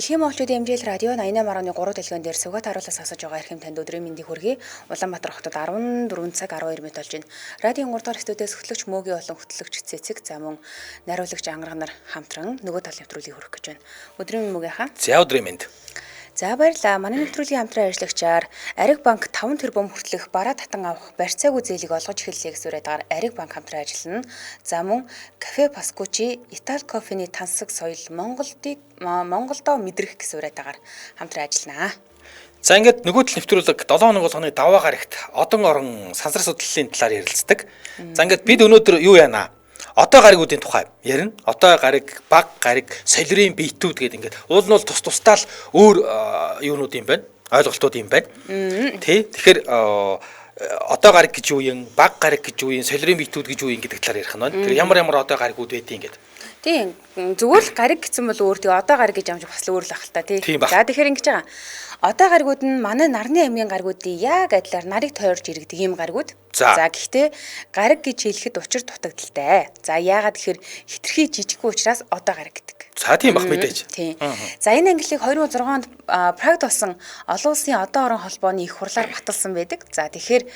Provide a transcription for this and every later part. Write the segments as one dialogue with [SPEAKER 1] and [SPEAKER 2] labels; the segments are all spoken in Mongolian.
[SPEAKER 1] Дэлхийн монголчуудын хэмжээл радио 88.3 дэлгэн дээр Сүхбаатар харуулаас сонсож байгаа эрхэм танд өдрийн мэндийг хүргэе. Улаанбаатар хотод 14 цаг 12 минут болж байна. Радиогийн 3 дугаар студиэс хөтлөгч Мөөгийн болон хөтлөгч Цэцэг, за мөн найруулагч Ангараг нар хамтран нөгөө талын нэвтрүүлгийг хүргэх гэж байна. Өдрийн мэнд Мөөгийн хаа.
[SPEAKER 2] За өдрийн мэнд.
[SPEAKER 1] За баярлалаа. Манай нэвтрүүлгийн хамтран ажиллагчаар Ариг банк 5 тэрбум хүртэлх бараа татан авах барьцаагүй зээлийг олгож эхэллээ гэсэн үгээр Ариг банк хамтран ажиллана. За мөн кафе Паскучи, Итали кофений тансаг соёл Монголдыг Монголдоо мэдрэх гэсэн үгээр хамтран ажиллана.
[SPEAKER 2] За ингээд нөгөө тал нэвтрүүлэг 7 хоног болгоны даваа гарагт одон орон сансар судлалын талаар ярилцдаг. За ингээд бид өнөөдөр юу яана? Одоо гаригуудын тухай ярина. Одоо гариг, баг гариг, солирын биетүүд гэдэг ингээд уул нь бол тус тусдаа л өөр юунууд юм байна. Ойлголтууд юм байна. Тэ? Тэгэхээр одоо гариг гэж юу юм, баг гариг гэж юу юм, солирын биетүүд гэж юу юм гэдэг талаар ярих нь байна. Тэр ямар ямар одоо гаригууд байдгийг ингээд.
[SPEAKER 1] Тийм, зүгээр л гариг гэсэн бол өөр, тэгээ одоо гариг гэж юм шиг бас л өөр л ах л та тий. За тэгэхээр ингэж байгаа. Одоо гаригууд нь манай нарны аймгийн гаригуудын яг адилаар нарыг тойрж иргэдэг ийм гаригууд. За гэхдээ гариг гэж хэлэхэд учир дутагдaltaй. За яагаад гэхээр хитрхи жижиггүй учраас одоо гариг гэдэг.
[SPEAKER 2] За тийм бах мэдээж.
[SPEAKER 1] Тийм. За энэ ангиллыг 2006 онд Прагд болсон олон улсын одоо орон холбооны их хурлаар баталсан байдаг. За тэгэхээр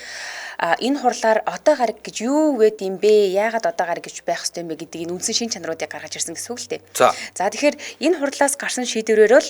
[SPEAKER 1] энэ хурлаар одоо гариг гэж юу вэ юм бэ? Яагаад одоо гариг гэж байх ёстой юм бэ гэдгийг энэ үндсэн шин чанаруудыг гаргаж ирсэн гэсэн үг л дээ. За тэгэхээр энэ хурлаас гарсан шийдвэрээр бол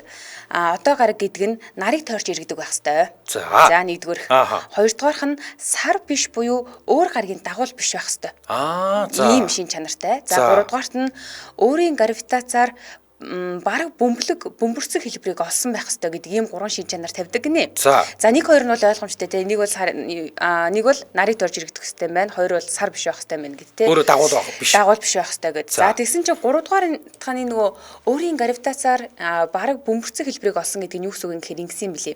[SPEAKER 1] одоо гариг гэдэг нь нарыг тойрч иргэдэг байх ёстой. За нэгдүгээрх. Хоёрдугаарх нь сар биш буюу өөр гаригийн дагуул биш байх ёстой.
[SPEAKER 2] За.
[SPEAKER 1] Ийм шин чанартай. За гуравдугаарт нь өөрийн гравитацаар бараг бөмбөлөг бөмбөрцөг хэлбэрийг олсон байх ёстой гэдэг ийм гурван шин чанар тавьдаг гинэ. За нэг хоёр нь бол ойлгомжтой те. Нэг бол сар нэг бол нарыг дорж иргэдэх ёстой юм байна. Хоёр бол сар биш байх ёстой юм байна гэдэг те.
[SPEAKER 2] Өөрөө дагуул байх биш.
[SPEAKER 1] Дагуул биш байх ёстой гэдэг. За тэгсэн чинь гуравдугаар тахны нөгөө өөрийн гравитацаар бараг бөмбөрцөг хэлбэрийг олсон гэдэг нь юу гэсэн үг юм гэхээр ингэсэн юм билий.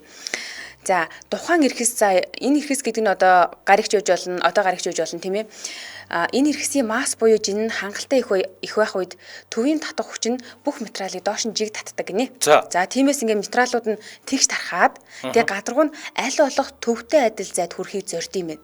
[SPEAKER 1] За тухайн эрхэс, за энэ эрхэс гэдэг нь одоо гаригч байж болно, одоо гаригч байж болно тийм ээ. Энэ эрхэсийн масс буюу жин нь хангалттай их байх үед төвийн татах хүч нь бүх материалыг доош нь жиг татдаг гинэ. За тиймээс ингээ материалууд нь тэгш тархаад тэгээ гадаргуу нь аль болох төвтэй адил зайд хүрэхийг зорд юм байна.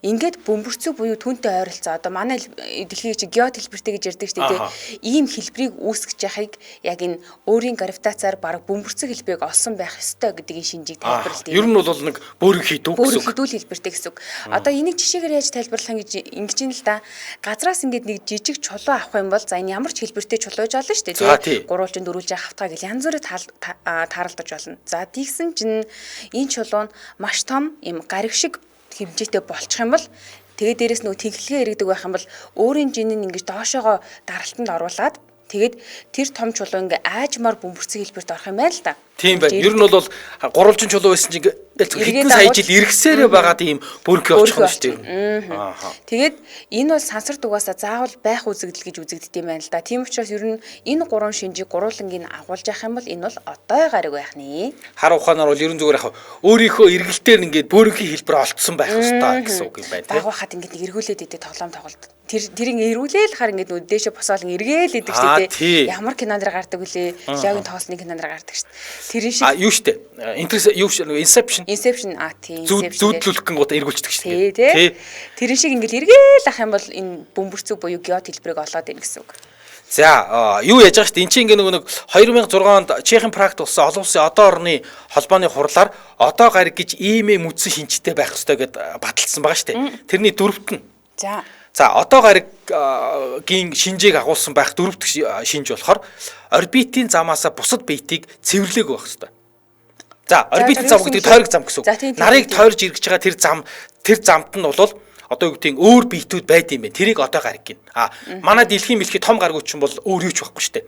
[SPEAKER 1] Ингээд бөмбөрцөг буюу түүнтэй ойролцоо одоо манай дэлхийг чи геод хэлбэртэй гэж ярьдаг шүү дээ. Ийм хэлбэрийг үүсгэж яхахыг яг энэ өөрийн гравитацаар бараг бөмбөрцөг хэлбэрийг олсон байх ёстой гэдгийг шинжийг тайлбарладаг.
[SPEAKER 2] Ер нь бол нэг бөөрийн хийдүү гэсэн үг.
[SPEAKER 1] Бөөрийн хийдүүл хэлбэртэй гэсэн үг. Одоо энийг жишээгээр яаж тайлбарлах юм гэж ингэж юм л да. Газраас ингээд нэг жижиг чулуу авах юм бол за энэ ямар ч хэлбэртэй чулуу байж болно шүү дээ. Гурвалжин дөрвөлжин хавтгаа гэл янз бүрээр тааралдаж болно. За тэгсэн чинь энэ чулуу нь маш том юм гариг шиг хэмжээтэй болчих юм бол тэгээ дээрэс нөгөө тэнхлэгээ иргэдэг байх юм бол өөрийн жин нь ингэж доошоогоо даралтанд оруулаад тэгээд тэр том чулуу ингээ аажмаар бөмбөрцөг хэлбэрт орох юм байна л да.
[SPEAKER 2] Тийм байна. Ер нь бол гурвалжин чулуу байсан чинь ингээ хэдэн сая жил эргэсээрээ байгаа тийм бөөрөнхий очих юм шүү дээ.
[SPEAKER 1] Тэгээд энэ бол сансар дугаасаа заавал байх үзэгдэл гэж үзэгддэг юм байна л да. Тийм учраас ер нь энэ гурван шинжийг гурвуулангийг агуулж явах юм бол энэ бол одоо гариг байх нэ.
[SPEAKER 2] Хар ухаанаар бол ерөн зүгээр яг өөрийнхөө эргэлтээр ингээд бөөрөнхий хэлбэр олцсон байх ёстой гэсэн үг юм байна тийм.
[SPEAKER 1] Баг байхад ингээд нэг эргүүлээд идэв тоглоом тоглолт. Тэр ингээ эргүүлээл хаар ингээд нөө дээшээ босоол ингээ эргээл идэг шүү дээ. Ямар кинон дэр гардаг вүлээ? Леогийн тоглосны кинон дэр гардаг шүү дээ. Тэр шиг
[SPEAKER 2] юу штэ. Интерес юу шүү Inception.
[SPEAKER 1] Inception тийм
[SPEAKER 2] Inception. Зүүдлүүлэх гингууд эргүүлчихдэг шүү
[SPEAKER 1] дээ. Тий. Тэр шиг ингээл эргээл ах юм бол энэ бөмбөрцөг буюу геод хэлбэрийг олоод ийн гэсэн үг.
[SPEAKER 2] За юу яаж байгаа шүү дээ. Энд чинь ингээ нөгөө нэг 2006 онд Чехийн Прагт болсон олон улсын одоо орны холбооны хурлаар одоо гариг гэж ийм үндсэн шинжтэй байх ёстой гэд баталсан байгаа шүү дээ. Тэрний дөрөвт нь. За одоо гаригийн шинжийг агуулсан байх дөрөв дэх шинж болохоор орбитын замаасаа бусад биетийг цэвэрлээг байх ёстой. За орбитын зам гэдэг тойрог зам гэсэн үг. Нарыг тойрж иргэж байгаа тэр зам, тэр замд нь бол одоо юу гэдгийг өөр биетүүд байд юм байна. Тэрийг одоо гариг гин. А манай дэлхийн мэлхий том гаргууд чинь бол өөр юу ч байхгүй шүү дээ.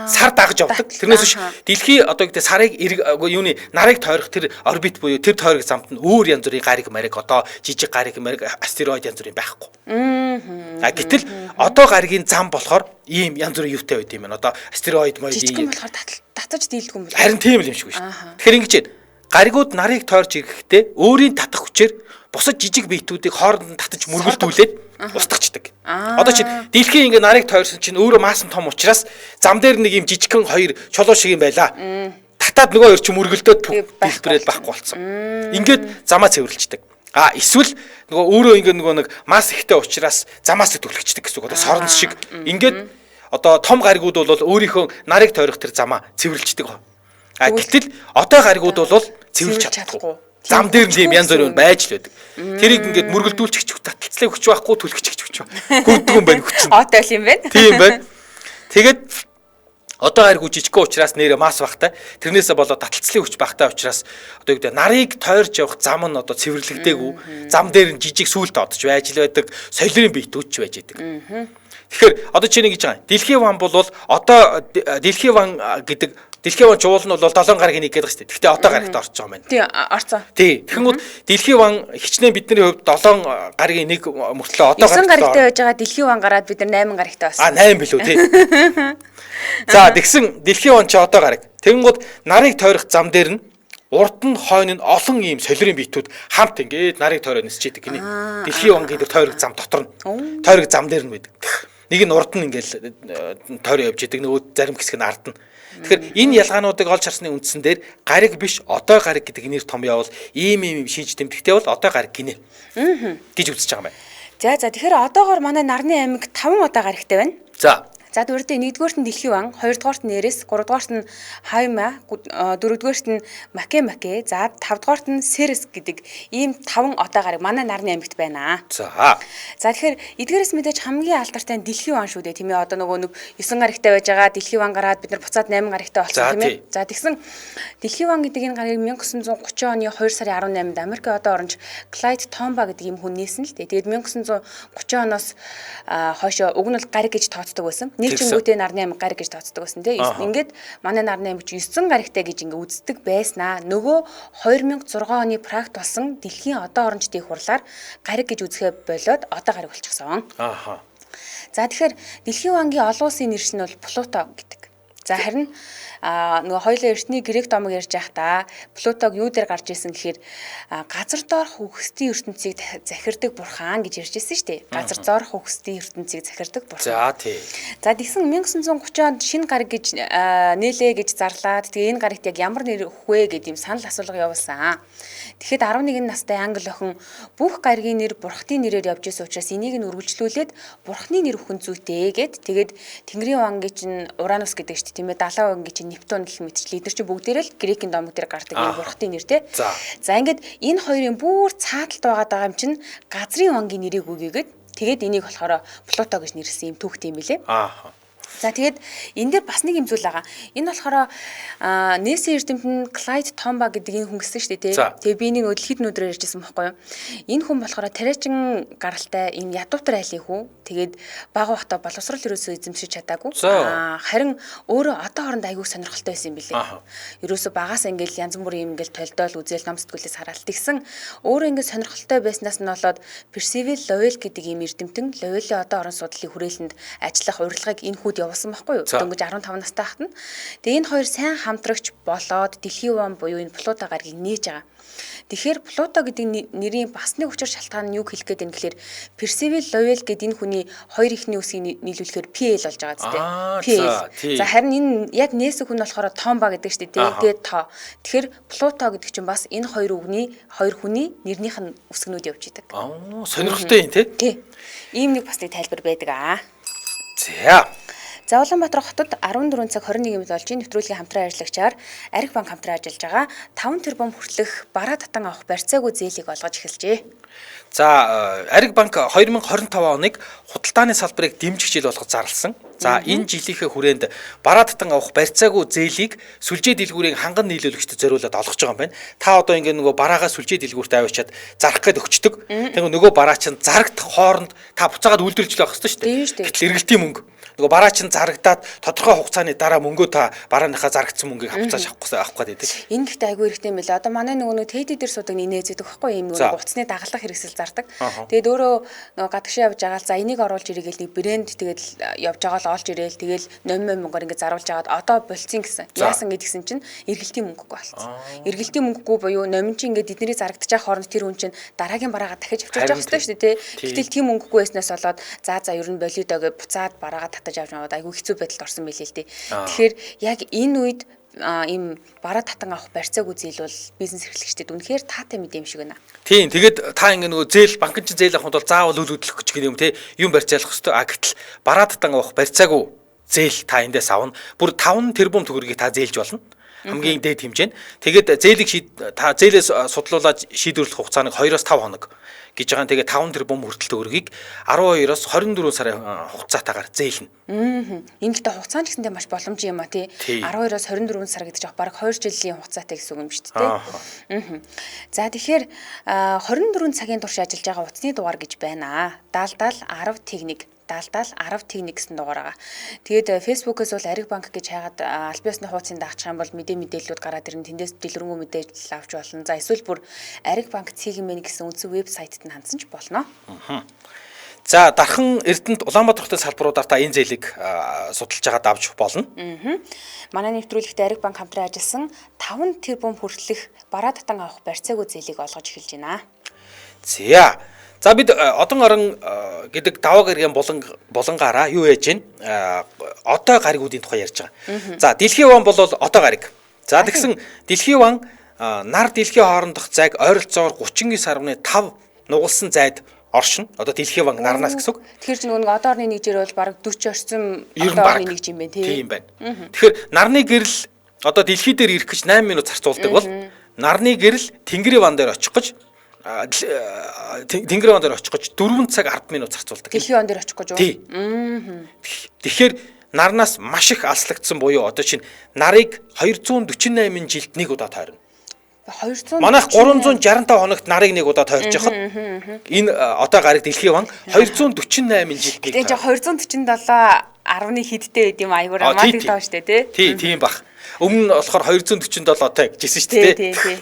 [SPEAKER 2] Сар дагаж явдаг. Тэрнээс биш дэлхий одоо гэдэг сарыг юуны нарыг тойрох тэр орбит буюу тэр тойрог замд нь өөр янз бүрийн гариг мариг одоо жижиг гариг мариг астероид янз бүрийн байхгүй. А гэтэл одоо гаригийн зам болохоор ийм янз бүрийн юутай байд юм байна. Одоо астероид моёд
[SPEAKER 1] жижигхэн болохоор татаж дийлдэг юм байна.
[SPEAKER 2] Харин тийм л юм шиг байна шүү. Тэгэхээр ингэж байна. Гаригууд нарыг тойрж ирэхдээ өөрийн татах хүчээр бусад жижиг биетүүдийг хооронд нь татаж мөргөлдүүлээд устгачдаг. Одоо чинь дэлхийн ингээ нарыг тойрсон чинь өөрөө масс нь том учраас зам дээр нэг юм жижигхэн хоёр чулуу шиг юм байла. Татаад нөгөө хоёр чинь мөргөлдөөд дэлбэрэл байхгүй болсон. Ингээд замаа цэвэрлждэг. А эсвэл нөгөө өөрөө ингээ нөгөө нэг масс ихтэй учраас замаас төлөгчдөг гэсэн үг. Одоо сорнос шиг. Ингээд одоо том гаригууд бол өөрийнхөө нарыг тойрох тэр замаа цэвэрлждэг. А гэтэл одоо гаригууд бол цэвэрлж чадахгүй. Зам дээр нь тийм янз бүрийн байж л байдаг. Тэрийг ингээд мөргөлдүүлчих ч таталцлыг хүч байхгүй, түлхчих ч хүч. Гүрдэг юм байна хүч.
[SPEAKER 1] Одоо л юм байна.
[SPEAKER 2] Тийм байна. Тэгээд одоо гариг жижигхэн учраас нэрэ масс багтай. Тэрнээсээ болоод таталцлын хүч багтай учраас одоо юу гэдэг нарыг тойрж явах зам нь одоо цэвэрлэгдээгүй. Зам дээр нь жижиг сүулт одож байж л байдаг. Солирын биетүүд ч байж байдаг. Тэгэхээр одоо чи нэг гэж байгаа. Дэлхийн ван бол одоо дэлхийн ван гэдэг Дэлхийн ван чуул нь бол 7 гарагийн нэг гэдэг шүү дээ. Гэхдээ одоо гарагт орж байгаа юм байна.
[SPEAKER 1] Тий, орцсон.
[SPEAKER 2] Тий. Тэгэнгүүт дэлхийн ван хичнээн бидний хувьд 7 гарагийн нэг мөртлөө одоо
[SPEAKER 1] гарагт 9 гарагтай байж байгаа дэлхийн ван гараад бид нар 8 гарагтай болсон.
[SPEAKER 2] А 8 билүү тий. За тэгсэн дэлхийн ван чи одоо гараг. Тэгэнгүүт нарыг тойрох зам дээр нь урд нь хойно нь олон ийм солирын биетүүд хамт ингээд нарыг тойроо нисчихэд гинэ. Дэлхийн ван гэдэг тойрог зам дотор нь. Тойрог зам дээр нь байдаг. Нэг нь урд нь ингээд тойроо явж идэг, нөгөө зарим хэсэг нь ард нь. Тэгэхээр энэ ялгаануудыг олж харсны үндсэн дээр гариг биш одоо гариг гэдэг нэр том явал ийм ийм шинж тэмдэгтэй бол одоо гариг гинэ гэж үзэж байгаа юм байна.
[SPEAKER 1] За тэгэхээр одоогоор манай нарны аймаг 5 удаа гаригтай байна.
[SPEAKER 2] За.
[SPEAKER 1] За дөрөвдөө нэгдүгээрт нь Дэлхийн ван, хоёрдугаарт нь Эрес, гуравдугаарт нь Хайма, дөрөвдүгээрт нь Маке, за тавдугаарт нь Серес гэдэг ийм 5 одоо гараг манай нарны аймагт байна.
[SPEAKER 2] За.
[SPEAKER 1] За тэгэхээр эдгээрээс мэдээж хамгийн алдартай нь Дэлхийн ван шүү дээ, тийм ээ. Одоо нөгөө нэг 9 гарагтай байж байгаа Дэлхийн ван гараад бид нар буцаад 8 гарагтай болсон, тийм ээ. За тэгсэн Дэлхийн ван гэдэг энэ гарагийг 1930 оны 2 сарын 18-нд Америкийн одоо оронч Клайд Томба гэдэг ийм хүн нээсэн л дээ. Тэгээд 1930 оноос хойш уг нь бол гариг гэж тооцдог байсан. Нийлчингүүтээ нарны аймаг гариг гэж тооцдог байсан тий. Ингээд манай нарны аймаг 9 гарагтай гэж ингээ үздэг байснаа. Нөгөө 2006 оны Прагт болсон дэлхийн одоо орончдын хурлаар гариг гэж үзэхээ болоод одоо гариг болчихсон.
[SPEAKER 2] Ааха.
[SPEAKER 1] За тэгэхээр дэлхийн вангийн олон улсын нэршил нь бол Плуто гэдэг. За харин нөгөө хоёулаа эртний грек домог ярьж байхдаа Плутог юу дээр гарч исэн гэхээр газар доорх үхсдийн ертөнцийг захирдаг бурхан гэж ярьж исэн шүү дээ. Газар доорх үхсдийн ертөнцийг захирдаг бурхан.
[SPEAKER 2] За тий.
[SPEAKER 1] За тэгсэн 1930 онд шинэ гариг гэж нээлээ гэж зарлаад тэгээ энэ гаригт яг ямар нэр өгөх вэ гэдэг юм санал асуулга явуулсан. Тэгэхэд 11 настай англи охин бүх гаригийн нэр бурхны нэрээр явж исэн учраас энийг нь үргэлжлүүлээд бурхны нэр өгөх нь зүйтэй гэд тэгээд Тэнгэрийн вангийн чинь Уранус гэдэг шүү дээ, тийм ээ. Далайн вангийн чинь Нептун гэх мэтчлээ. Эдгээр чинь бүгдээрээ л грекийн домог дээр гардаг юм бурхны нэр те. За ингээд энэ хоёрын бүр цааталт байгаад байгаа юм чинь газрын вангийн нэрийг өгье гэд тэгээд энийг болохоор Плуто гэж нэрлсэн юм түүхтэй юм билээ.
[SPEAKER 2] Аа.
[SPEAKER 1] За тэгээд энэ дээр бас нэг юм зүйл байгаа. Энэ болохоор Нээсэн эрдэмтэн Клайд Томба гэдэг энэ хүн гэсэн шүү дээ, тий. Тэгээ би энийг дэлхийд нүдрээр ярьжсэн байхгүй юу. Энэ хүн болохоор тариачин гаралтай ийм ядуутар айлын хүү. Тэгээд бага байхдаа боловсрол ерөөсөө эзэмшиж чадаагүй. Харин өөрөө одоо хооронд айгүй сонирхолтой байсан юм билээ. Ерөөсөө багаас ингээл янз бүрийн юм ингээл толдоол үзэл ном сэтгүүлээс хараад тэгсэн өөрөө ингээд сонирхолтой байснаас нь болоод Персивал Ловел гэдэг ийм эрдэмтэн Ловелийн одоо орон судлалын хүрээлэнд ажиллах урилгыг энэ хүүд явуулсан байхгүй юу? Дөнгөж 15 настай хахад нь. Тэгээ энэ хоёр сайн хамтрагч болоод дэлхийн ван буюу энэ Плуто гарагийг нээж байгаа. Тэгэхээр Плуто гэдэг нэрийн бас нэг учир шалтгаан нь юу хэлэх гээд байна гэхээр Персивал Ловел гэдэг энэ хүний хоёр эхний үсгийг нийлүүлэхээр PL болж байгаа зү.
[SPEAKER 2] PL.
[SPEAKER 1] За харин энэ яг нээсэн хүн болохоор Томба гэдэг шүү дээ. Тэгээд тоо. Тэгэхээр Плуто гэдэг чинь бас энэ хоёр үгний хоёр хүний нэрнийх нь үсгнүүд явж идэг.
[SPEAKER 2] Аа, сонирхолтой юм тий.
[SPEAKER 1] Тий. Ийм нэг бас нэг тайлбар байдаг аа.
[SPEAKER 2] За.
[SPEAKER 1] За Улаанбаатар хотод 14 цаг 21 минут болж нэвтрүүлгийн хамтран ажиллагчаар Ариг банк хамтран ажиллаж байгаа 5 тэрбум хүртэлх бараа татан авах барьцаагүй зээлийг олгож эхэлжээ.
[SPEAKER 2] За Ариг банк 2025 оныг худалдааны салбарыг дэмжих жил болгож зарласан. За энэ жилийнхээ хүрээнд бараа татан авах барьцаагүй зээлийг сүлжээ дэлгүүрийн ханган нийлүүлэгчдэд зориулаад олгож байгаа юм байна. Та одоо ингээ нөгөө бараагаа сүлжээ дэлгүүрт аваачаад зарах гээд өгчдөг. Тэгээ нөгөө бараа чинь зарагдах хооронд та буцаагаад үйлдвэрлэж байх ёстой шүү дээ. Гэтэл эргэлтийн мөнгө нөгөө бараа чинь зарагдаад тодорхой хугацааны дараа мөнгөө та барааныхаа зарагдсан мөнгийг авцааж авах гээд байдаг.
[SPEAKER 1] Энэ гэхдээ айгүй хэрэгтэй юм билээ. Одоо манай нөгөө тедди дээр суудаг нинээ зэдэг байхгүй юм нөгөө утасны дагалдах хэрэгсэл зардаг. Тэгээд өөрөө нөгөө гадагшаа явж байгаа л за энийг оруулж ирэгээл нэг брэнд тэгээд явж байгаа л олж ирээл тэгэл 8 мөнгөөр ингэ заруулж агаад одоо болцсон гэсэн. Яасан гэдгсэн чинь эргэлтийн мөнгөгүй болсон. Эргэлтийн мөнгөгүй буюу номин чинь ингэ тэдний зарагдчих хооронд тэр хүн чинь дараагийн бараагаа дахиж авчирч явах хэрэгтэй шүү дээ, тий. Гэтэл тийм мөнгөгүй байснаас болоод за ер нь болио доо гэж буцаад бараагаа татаж авч аваад айгүй хэцүү байдалд орсон байлээ л дээ. Тэгэхээр яг энэ үед ийм бараа татан авах барьцаагүй зээл бол бизнес эрхлэгчдэд үнэхээр таатай мэдээ юм шиг байна.
[SPEAKER 2] Тийм, тэгээд та ингэ нөгөө зээл банкын чинь зээл авахд бол заавал үл хөдлөх гэж юм те юм барьцаалах хэвээр. А гэтэл бараа татан авах барьцаагүй зээл та эндээс авна. Бүр 5 тэрбум төгрөгийг та зээлж болно. Хамгийн дээд хэмжээ нь. Тэгээд зээлийг та зээлээс судлуулаад шийдвэрлэх хугацааныг 2-оос 5 хоног гэж байгаа. Тэгээд 5 тэрбум хүртэл төгрөгийг 12-оос 24 сарын хугацаатаагаар зээлнэ.
[SPEAKER 1] Энэ гэхдээ хугацаа нь гэсэндээ маш боломжтой юм а тий. 12-оос 24 сар гэдэг чинь бараг 2 жилийн хугацаатай гэсэн үг юм шүү дээ. За тэгэхээр 24 цагийн турш ажиллаж байгаа утасны дугаар гэж байна. 70 70 10 тэг 1 70 70 10 тэг 1 гэсэн дугаар байгаа. Тэгээд Facebook-ээс бол Ариг банк гэж хайгаад аль биесны хуудсыг дагчих юм бол мэдээллүүд гараад ирнэ. Тэндээс дэлгэрэнгүй мэдээлэл авч болно. За эсвэл бүр Ариг банк цэг.мн гэсэн үндсэн вебсайтад нь хандсан ч болно.
[SPEAKER 2] За Дархан Эрдэнэт Улаанбаатар хотын салбаруудаар та энэ зээлийг судалж байгаад авч болно.
[SPEAKER 1] Манай нэвтрүүлэгт Ариг банк хамтран ажилласан 5 тэрбум хүртэлх бараа татан авах барьцаагүй зээлийг олгож эхэлж байна.
[SPEAKER 2] За. За бид одон орон гэдэг даваа гарагийн булангаараа юу яаж гин одоо гаригуудын тухай ярьж байгаа. За Дэлхийн ван бол одоо гариг. За тэгсэн Дэлхийн ван нар дэлхийн хоорондох зайг ойролцоогоор 39.5 нугалсан зайд оршино. Одоо Дэлхийн ван нарнаас гэсэн үг.
[SPEAKER 1] Тэгэхээр чи нөгөө нэг одоо орны нэгжээр бол бараг 40 орчим одоо орны нэгж юм байна тий.
[SPEAKER 2] Тийм байна. Тэгэхээр нарны гэрэл одоо дэлхий дээр ирэх гэж 8 минут зарцуулдаг бол нарны гэрэл Тэнгэрийн ван дээр очих гэж Тэнгэрийн ван дээр очих гэж 4 цаг 10 минут зарцуулдаг.
[SPEAKER 1] Дэлхийн ван дээр очих гэж үү?
[SPEAKER 2] Тий. Тэгэхээр нарнаас маш их алслагдсан буюу одоо чинь нарыг 248 жилд нэг удаа тойрно.
[SPEAKER 1] 200
[SPEAKER 2] Манайх 365 хоногт нарыг нэг удаа тойрж яхад энэ одоо гараг Дэлхийн ван 248 жилд нэг.
[SPEAKER 1] Тэгээ 247 10-ны хидтэй байд юм аягүй романтик тоо штэ тий.
[SPEAKER 2] Тий, тийм бах. Өмнө нь болохоор 247 той гэжсэн шүү дээ.
[SPEAKER 1] Тий.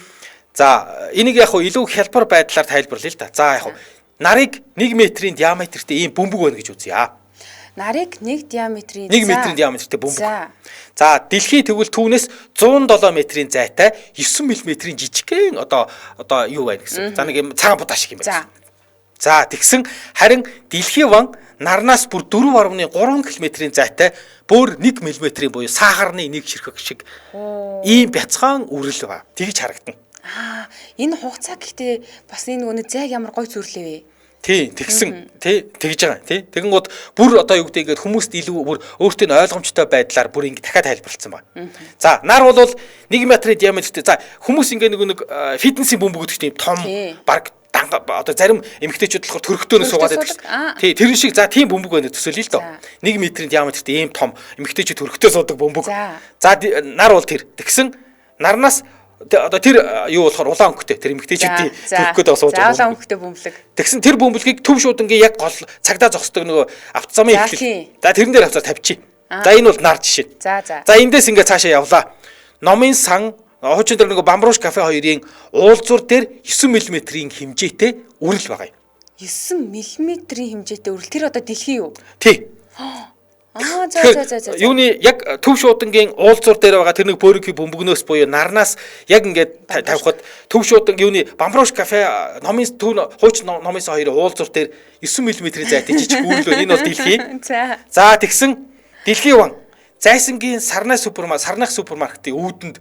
[SPEAKER 2] За энийг яг хуу илүү хялбар байдлаар тайлбарлая л да. За яг хуу нарыг 1 метрийн диаметртэй ийм бөмбөг байна гэж үзье.
[SPEAKER 1] Нарыг 1 диаметрийн
[SPEAKER 2] 1 метрийн диаметртэй бөмбөг. За дэлхийн тэгвэл түүнээс 107 метрийн зайтай 9 мм-ийн жижигхэн одоо юу байна гэсэн. За нэг юм цагаан будаа шиг юм байна. За тэгсэн харин дэлхийн ван нарнаас бүр 4.3 км-ийн зайтай бүр 1 мм-ийн буюу сахарны нэг ширхэг шиг ийм бяцхан үрэл ба. Тэгж харагдана.
[SPEAKER 1] Энэ хугацаа гэхдээ бас энэ нөгөө зайг ямар гой зүрлээ вэ?
[SPEAKER 2] Тий, тэгсэн. Тий, тэгж байгаа. Тий. Тэгэнгүүт бүр одоо юу гэдэг ингээд хүмүүст илүү бүр өөртөө нь ойлгомжтой байдлаар бүр ингээд дахиад тайлбарласан байна. За, нар бол 1 метрийн диаметртэй. За, хүмүүс ингээд нэг фитнесийн бөмбөг гэдэг тийм том баг данга одоо зарим эмэгтэйчүүд болохоор төрхтөө нь суугаад байдаг. Тий, тэрэн шиг за тийм бөмбөг байна төсөөлье л доо. 1 метрийн диаметртэй ийм том эмэгтэйчүүд төрхтөө суудаг бөмбөг. За, нар бол тэр. Тэгсэн нарнаас одоо тэр юу болохоор улаан өнгөтэй тэр эмэгтэйчүүдийн төрхгөөд сууж
[SPEAKER 1] байгаа. Улаан өнгөтэй бөмбөлөг.
[SPEAKER 2] Тэгсэн тэр бөмбөлгийг төв шуудангийн яг гол цагдаа зогсдог нөгөө автозамын эхлэл. За тэрэн дээр авцаар тавьчих. За энэ бол нар жишээ.
[SPEAKER 1] За.
[SPEAKER 2] За эндээс ингээ цаашаа явлаа. Номын сан хуучин дээр нөгөө Бамбруш кафе хоёрын уулзуур дээр 9 мм-ийн хэмжээтэй үрэл байгаа юм.
[SPEAKER 1] 9 мм-ийн хэмжээтэй үрэл тэр одоо дэлхий юу?
[SPEAKER 2] Тий.
[SPEAKER 1] За.
[SPEAKER 2] Юуны яг төв шуудангийн уулзуур дээр байгаа тэр нэг бөөрөнхий бөмбөгнөөс буюу нарнаас яг ингээд тавихад төв шуудан юуны Бамбруш кафе номын төв хуучин номын сан хоёрын уулзуур дээр 9 мм-ийн зайтай жижиг үрэл байна. Энэ бол дэлхий. За тэгсэн дэлхийн ван Зайсангийн Сарнай супермаркет Сарнах супермаркетын үүдэнд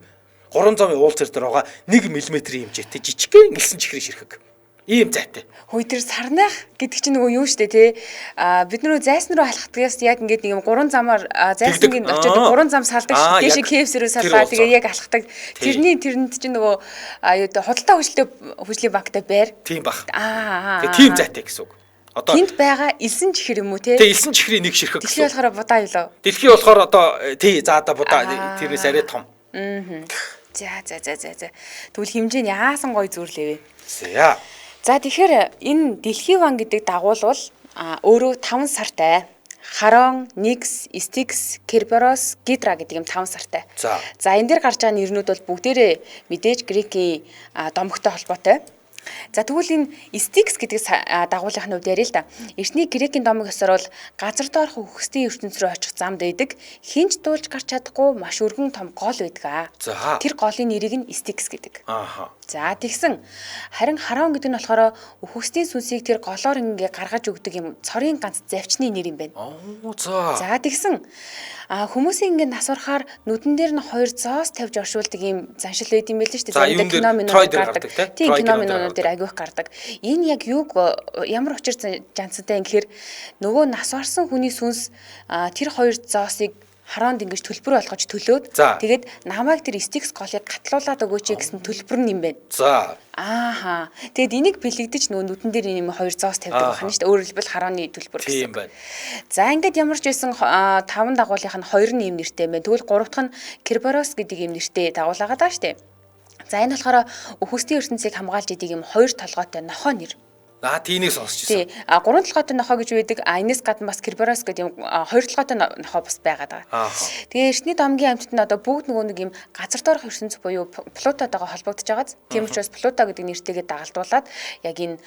[SPEAKER 2] 300-ын уулзуур дээр байгаа 1 мм-ийн хэмжээтэй жижигхэн элсэн чихрийн ширхэг. Ийм зайтай.
[SPEAKER 1] Хөөе тэр сарнах гэдэг чинь нөгөө юу штэ тий. Бид нөрөө зайсан руу алхдагаас яг ингээд нэг юм гурван замаар зайсангийн очиод гурван зам салдаг шүү. Дээшээ KFC рүү салгаа тэгээ яг алхдаг. Тэрний тэрэнд чинь нөгөө юу худалдаа хөгжлийн банктай байр.
[SPEAKER 2] Тийм бах. Тэгээ тийм зайтай гэсэн үг.
[SPEAKER 1] Одоо тэнд байгаа элсэн чихэр юм уу тий?
[SPEAKER 2] Тий, элсэн чихрийн нэг ширхэг.
[SPEAKER 1] Дэлхий болохоор будаа юу лөө?
[SPEAKER 2] Дэлхий болохоор одоо тий за одоо будаа тэрнээс арай том.
[SPEAKER 1] За. Тэгвэл хэмжээ нь яасан гоё зүрлээ вэ?
[SPEAKER 2] За.
[SPEAKER 1] За тэгэхээр энэ Дэлхийн ван гэдэг дагуул бол өөрөө 5 сартай. Харон, Никс, Стикс, Керберос, Гидра гэдэг юм 5 сартай. За энэ дээр гарч байгаа нэрнүүд бол бүгдээрээ мэдээж грекийн домогтой холбоотой. За тэгвэл энэ Стикс гэдэг дагуулынхны хувьд яриа л да. Эртний грекийн домог ёсоор бол газар доорх үхсдийн ертөнц рүү очих замд байдаг. Хинч дуулж гарч чадахгүй маш өргөн том гол байдаг. Тэр голын нэрийг нь Стикс гэдэг. За тэгсэн харин Харон гэдэг нь болохоор үхсдийн сүнсийг тэр голоор ингээ гаргаж өгдөг юм цорын ганц завчны нэр юм байна.
[SPEAKER 2] За.
[SPEAKER 1] За тэгсэн хүмүүсийн ингээ нас барахаар нүдэн дээр нь хоёр зоос тавьж оршуулдаг юм заншил байд юм байл шүү дээ.
[SPEAKER 2] Заримдаа кино минут
[SPEAKER 1] гардаг. Тийм кино минут дээр агиох гардаг. Энэ яг юуг ямар учир жанцтай юм гэхээр нөгөө нас барсан хүний сүнс тэр хоёр зоосыг Хароонд ингэж төлбөр олгож төлөөд тэгээд намайг тэр Стикс голыг гатлуулад өгөөч гэсэн төлбөр нь юм байна.
[SPEAKER 2] За.
[SPEAKER 1] Ааха. Тэгээд энийг бэлэгдэж нөгөө нүдэн дээр юм хоёр зоос тавьдаг байна шүү дээ. Өөрөөр хэлбэл харооны төлбөр гэсэн.
[SPEAKER 2] Тийм байна.
[SPEAKER 1] За ингээд ямар ч байсан таван дагуулынх нь хоёр нь юм нэртэй юм байна. Тэгвэл гурав дахь нь Керберос гэдэг юм нэртэй дагуулаагаад байгаа шүү дээ. За энэ болохоор өхөстийн ертөнцийг хамгаалж идэг юм хоёр толгойтой нохоо нэр.
[SPEAKER 2] Аа тийнийг сонсч
[SPEAKER 1] ирсэн. Тий. А гурван толгойтой нохоо гэж байдаг. А энэс гадна бас Керберос гэдэг юм хоёр толгойтой нохоо бас байгаад байгаа. Тэгээ эртний домгийн амьтад нь одоо бүгд нөгөө нэг юм газар доорх ертөнц буюу Плутотойгоо холбогдож байгааз. Тийм учраас Плуто гэдэг нэртэйгээ дагалдуулаад яг энэ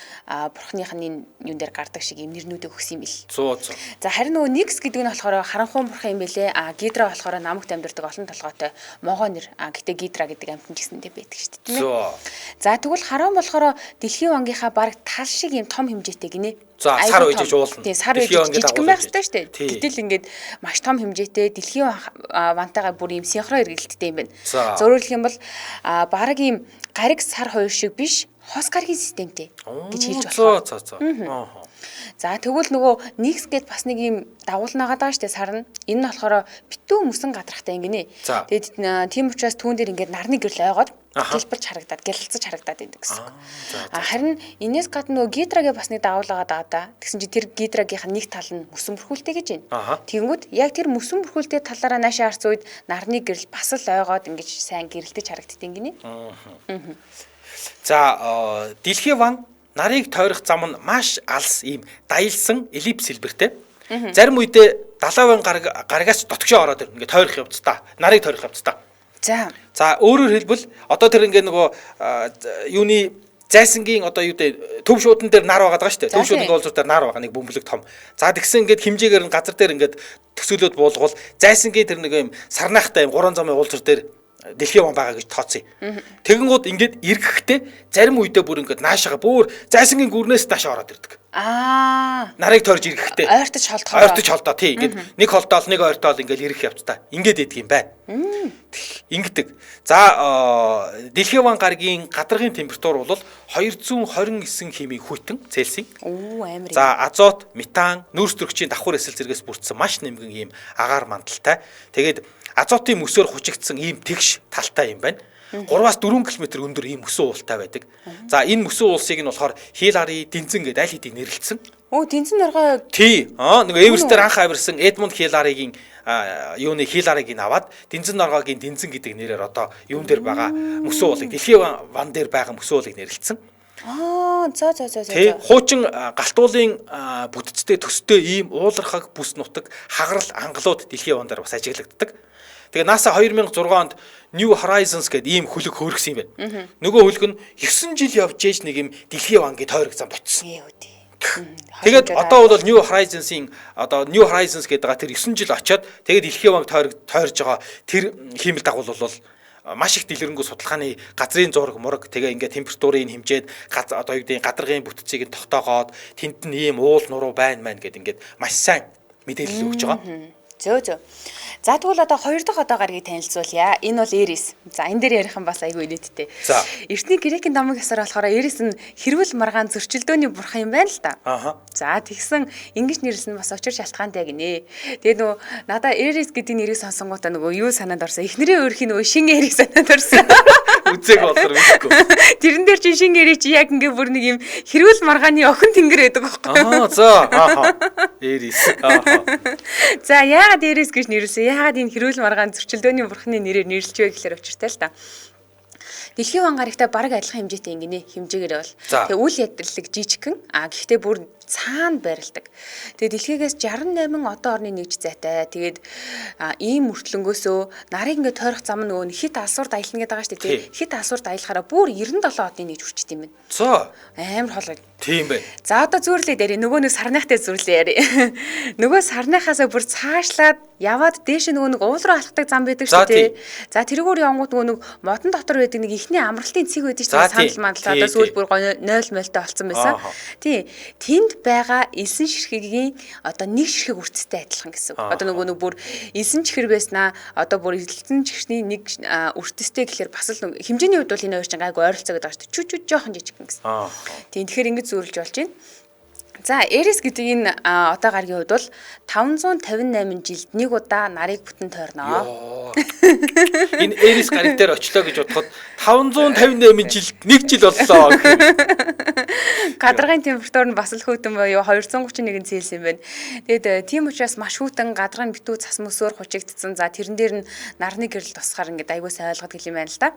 [SPEAKER 1] бурхных нь энэ юун дээр гардаг шиг юм нэрнүүдийг өгсөн юм бил.
[SPEAKER 2] Зөө зөө.
[SPEAKER 1] За харин нөгөө Никс гэдэг нь болохоор харанхуй бурхан юм бэлээ. А Гидра болохоор намагт амьдардаг олон толгойтой могоо нэр. А гэтээ Гидра гэдэг амьтан ч гэсэндээ байдаг шүү дээ, тийм ээ. За тэгвэл харан болохоор дэлхийн вангийнхаа бараг тал шиг юм том хэмжээтэй гинэ.
[SPEAKER 2] За сар үеж уулна.
[SPEAKER 1] Тийм сар үеж жижигэн байх хэрэгтэй шүү дээ. Гэтэл ингээд маш том хэмжээтэй дэлхийн вантайгаа бүр юм синхрон эргэлттэй юм байна. Зөвөрлөх юм бол бараг ийм гариг сар хоёр шиг биш хос гаригийн системтэй гэж хэлж
[SPEAKER 2] болох. За за.
[SPEAKER 1] За тэгвэл нөгөө Никс гэд бас нэг юм дагуулнаагаад байгаа шүү дээ сар нь. Энэ нь болохоор битүү мөсөн гадрахтай юм гинэ. Тэгээд тийм учраас түүн дээр ингээд нарны гэрэл ойгоод гэлбэрч харагдаад, гялалзаж харагдаад байдаг гэсэн үг. Харин энэс гадна нөгөө Гидрагээ бас нэг дагуулаагаад байгаа да. Тэгсэн чинь тэр Гидрагийнх нь нэг тал нь мөсөн бүрхүүлтэй гэж байна. Тэгэнгүүт яг тэр мөсөн бүрхүүлтэй талаараа наашаа харц үед нарны гэрэл бас л ойгоод ингэж сайн гэрэлтэж харагддаг юм гинэ.
[SPEAKER 2] За дэлхийн ван нарыг тойрох зам нь маш алс ийм даялсан эллипс хэлбэртэй. Зарим үедээ далайн гарагаас дотгошоо ороод ирнэ. Ингээ тойрох явцдаа. Нарыг тойрох явцдаа.
[SPEAKER 1] За.
[SPEAKER 2] За өөрөөр хэлбэл одоо тэр ингээ нөгөө юуны зайсангийн одоо юу гэдэг төв шуудан дээр нар байгаа даа шүү дээ. Төв шуудан уулзуур дээр нар байгаа нэг бөмбөлөг том. За тэгсэн ингээд хэмжээгээр нь газар дээр ингээд төсөөлөд буулгавал зайсангийн тэр нэг юм сарнаахтай юм гурван замын уулзуур дээр дэлхийн ван байгаа гэж тооцъё. Тэгэнгүүт ингээд эргэхдээ зарим үедээ бүр ингээд наашаага бүр зайсангийн гүрнээс наашаа ороод ирдэг.
[SPEAKER 1] Аа.
[SPEAKER 2] Нарыг тойрж ирэхдээ.
[SPEAKER 1] Ойртож холдохоор.
[SPEAKER 2] Ойртож холдоо тий. Ингээд нэг холдоол нэг ойртоол ингээд ирэх явцдаа. Ингээд идэх юм байна. Ингэдэг. За дэлхийн ван гарагийн гадаргын температур бол 229 химийн хүйтэн Цельсийн.
[SPEAKER 1] Оо амар.
[SPEAKER 2] За азот, метан, нүүрс төрөгчийн давхар эсэл зэргээс бүрдсэн маш нэмгэн ийм агаар мандалтай. Тэгээд азотын мөсөөр хучигдсан ийм тэгш талтай юм байна. 3-аас 4 км өндөр ийм мөсөн уултай байдаг. За энэ мөсөн уулсыг нь болохоор Хилари Дэнзэн гэдэг аль хэдийн нэрлэлсэн.
[SPEAKER 1] Өө Дэнзэн норгой.
[SPEAKER 2] Тий. Аа нөгөө Эверестээр анх авирсан Эдмунд Хиларигийн юуны Хилариг нь аваад Дэнзэн норгойгийн Дэнзэн гэдэг нэрээр одоо юун дээр байгаа мөсөн уулыг дэлхийн ван дээр байгаа мөсөн уулыг нэрлэлсэн.
[SPEAKER 1] Аа за за за за.
[SPEAKER 2] Тий. Хуучин галтуулын бүтцтэй төстэй ийм уулархаг бүс нутаг хагарал ангалууд дэлхийн ван дээр бас ажиглагддаг. Тэгээ NASA 2006 онд New Horizons гэдэг ийм хөлөг хөөргсөн юм байна. Нөгөө хөлөг нь 9 жил явж ээж нэг юм дэлхийн вангийн тойрог замд очсон. Тэгээд одоо бол New Horizons-ийн одоо New Horizons гэдэг байгаа тэр 9 жил очиод тэгээд дэлхийн ванг тойрж байгаа тэр хиймэл дагуул бол маш их дэлгэрэнгүй судалгааны газрын зураг мураг тэгээ ингээд температурыг хэмжээд одоо юу гэдэг гадаргын бүтцийг нь тогтоогоод тэнд нь ийм уул нуруу байна мэн гэд ингээд маш сайн мэдээлэл өгч байгаа.
[SPEAKER 1] Зөө зөө. За тэгвэл одоо хоёр дахь одоо гарагийг танилцуулъя. Энэ бол Эрис. За энэ дээр ярих юм бас айгүй нийттэй. Эртний грекийн домог ёсоор болохоор Эрис нь хэрвэл маргаан зөрчилдөөний бурхан юм байна л да.
[SPEAKER 2] Аха.
[SPEAKER 1] За тэгсэн ингэж нэрлсэн бас учир шалтгаантай гинэ. Тэгээ нөгөө надаа Эрис гэдэг нэрийг сонсонгуудаа нөгөө юу санаанд орсон. Эхнэрийн өөрхийн нөгөө шин Эрис санаанд орсон.
[SPEAKER 2] Үзээг болохоор мэдэхгүй.
[SPEAKER 1] Тэрэн дээр чинь шин Эри чи яг ингээ бүр нэг юм хэрвэл маргааны охин тэнгэр байдаг байхгүй.
[SPEAKER 2] Аа за. Аха. Эрис. Аха.
[SPEAKER 1] За яагаад Эрис гэж нэрлсэн? Яагаад энэ хэрүүл маргаан зөрчилдөөний бурхны нэрээр нэрлэж вэ гэхлээр учиртай л та. Дэлхийн ван гарагтай бараг адилхан хэмжээтэй ингэнэ хэмжээгээр бол. Тэгээ үл ядлаг жижигхэн а гэхдээ бүр цаана байрладаг. Тэгээ дэлхийгээс 68 одоо орны нэгж зайтай. Тэгээд ийм мөртлөнгөөсөө нарыг ингээд тойрох зам нь нөгөө хит алсуурд аялна гэдэг байгаа шүү дээ. Хит алсуурд аялахаараа бүр 97 одны нэгж хүрчихдээ юм байна.
[SPEAKER 2] За.
[SPEAKER 1] Амар хол.
[SPEAKER 2] Тийм байна.
[SPEAKER 1] За одоо зүүрлээ дээр нөгөө нэг сарныхтай зүүрлээ яри. Нөгөө сарныхаасаа бүр цаашлаад яваад дээш нөгөө нэг уул руу алхдаг зам байдаг шүү дээ. За тэрүүгээр явангууд нөгөө нэг модон дотор байдаг нэг ихний амралтын цэг байдаг шүү дээ. Сандал мандал одоо сүүл бүр гоё 0 мольтой олцсон байсан. Тий. Тэнд байгаа элсэн ширхгийн одоо нэг ширхэг үрцтэй адилхан гэсэн. Одоо нөгөө нэг бүр элсэн чихэр байснаа одоо бүр элсэн чихний нэг үрцтэй гэхэлэр бас л хэмжээний хувьд бол энэ хоёр чинь гайгүй ойролцоо гэдэг байгаа шүү дээ. Чү чү жоохон жижигхэн гэсэн. Тийм тэгэхээр ингэж зүйрлж болж байна. За, Эрис гэдэг энэ одоо гарагийн хувьд бол 558 жилд нэг удаа нарыг бүтэн тойрноо.
[SPEAKER 2] Энэ Эрис гариг дээр очлоо гэж бодоход 558 жилд нэг жил боллоо.
[SPEAKER 1] Гадаргын температур нь бас л хүйтэн буюу 231 Цельсий юм байна. Тэгээд тийм учраас маш хүйтэн гадаргын битүү цас мөсөөр хучигдсан. За, тэрэн дээр нь нарны гэрэл тусахаар ингээд аягүй сайн ойлгодог юм байна л да.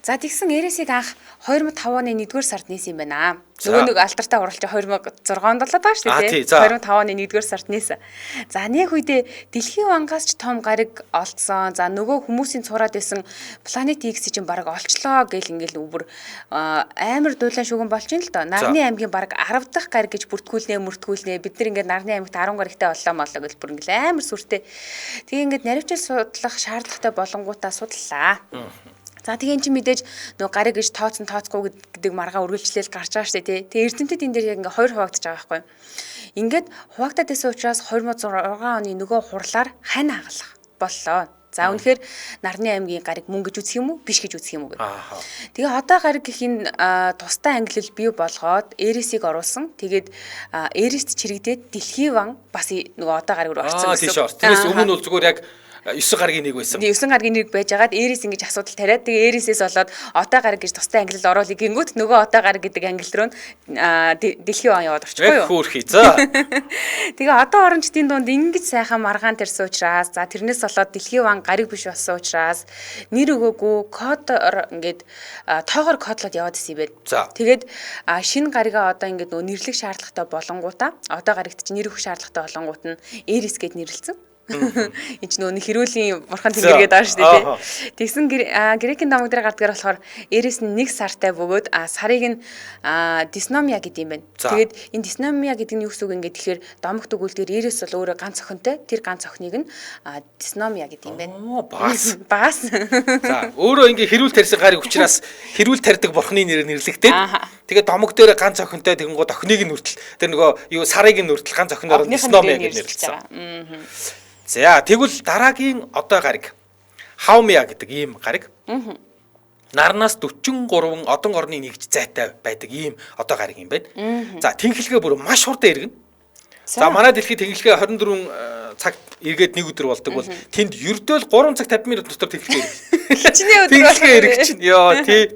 [SPEAKER 1] За, тэгсэн Эрисийг анх 2005 оны 1-р сард нээсэн юм байна. Нөгөө нэг алдартай хурал чи 2006 онд болоод байгаа шүү дээ, тий. 2005 оны 1-р сард нээсэн. За, нэг үедээ дэлхийн вангаас ч том гариг олдсон. За, нөгөө хүмүүсийн цураад байсан планет X чинь бараг олчлоо гэл ингээл өвөр амар дуулан шүгэн болж ин л доо. Нарны аймгийн бараг 10 дахь гариг гэж бүртгүүлнэ, мөртгүүлнэ. Бид нар ингээд нарны аймагт 10 гаригтай боллоо молоо гэл бүр ингээл амар сүртэй. Тэгээ ингээд наривчил судлах шаардлагатай болонгуудаа судлаа. За, тэгээ эн чинь мэдээж нөгөө гариг гэж тооцсон тооцохгүй гэдэг маргаа үргэлжлээл гарч байгаа шүү дээ, тий. Тэгээ эрдэмтэд энэ дээр яг ингээ хоёр хуваагдаж байгаа байхгүй. Ингээд хуваагдаад байсан учраас 2006 оны нөгөө хурлаар хань хагалах боллоо. За, үнэхээр нарны аймгийн гариг мөн гэж үзэх юм уу, биш гэж үзэх юм уу гэдэг. Тэгээ одоо гариг гэх энэ тусдаа ангилал бий болгоод Эрисийг оруулсан. Тэгээд Эрист чирэгдээд дэлхийн ван бас нөгөө одоо гариг руу орсон
[SPEAKER 2] гэсэн. Тэрнээс өмнө бол зүгээр яг 9 гарагийн нэг байсан.
[SPEAKER 1] 9 гарагийн нэг байжгаад Эрис ингэж асуудал тариад тэгээ Эрисээс болоод одоо гараг гэж тустай ангилал оруулъя гингүүт нөгөө одоо гараг гэдэг ангилал руу дэлхийн он яваад орчихгүй юу?
[SPEAKER 2] Хөөрхий. За.
[SPEAKER 1] Тэгээ одоо орончдын дунд ингэж сайхан маргаан тарьсан учраас, за, тэрнээс болоод дэлхийн ван гариг биш болсон учраас нэр өгөөгүй кодоор ингээд тоогоор кодлоод яваад исэн юм байна. Тэгээд шинэ гаригаа одоо ингээд нөгөө нэрлэх шаардлагатай болонгуудаа одоо гаригт чинь нэр өгөх шаардлагатай болонгууд нь Эрис гэд нэрлэлсэн. Энд ч нөгөө хэрүүлийн бурхан тэнгэр гэдэг байгаа шүү дээ, тий. Тэгсэн грекийн домог дээр гардгаар болохоор Эрис нь нэг сартай бөгөөд сарыг нь дисномия гэдэг юм байна. Тэгээд энэ дисномия гэдэг нь юу гэсэн үг ингээд тэгэхээр домогт өгүүлдгээр Эрис бол өөрөө ганц охинтой. Тэр ганц охиныг нь дисномия гэдэг юм байна.
[SPEAKER 2] Баас.
[SPEAKER 1] Баас.
[SPEAKER 2] За, өөрөө ингээ хэрүүл тарьсан гариг учраас хэрүүл тарьдаг бурхны нэрээр нэрлэгдээд тэгээд домог дээр ганц охинтой тэгэнгүүт охиныг нь хүртэл тэр нөгөө юу сарыг нь хүртэл ганц охиноор дисномия гэж нэрлэсэн. За, тэгвэл дараагийн одоо гариг Хаумиа гэдэг ийм гариг. Нарнаас 43 одон орны нэгж зайтай байдаг ийм одоо гариг юм байна. За, тэнхлэгээ бүр маш хурдан эргэнэ. За, манай дэлхийн тэнхлэгээ 24 цаг эргээд нэг өдөр болдог бол тэнд ердөөл 3 цаг 50 минут дотор тэнхлэгээ эргэнэ.
[SPEAKER 1] Хичнээн өдөр
[SPEAKER 2] тэнхлэгээ эргэж чинь. Йоо, тий.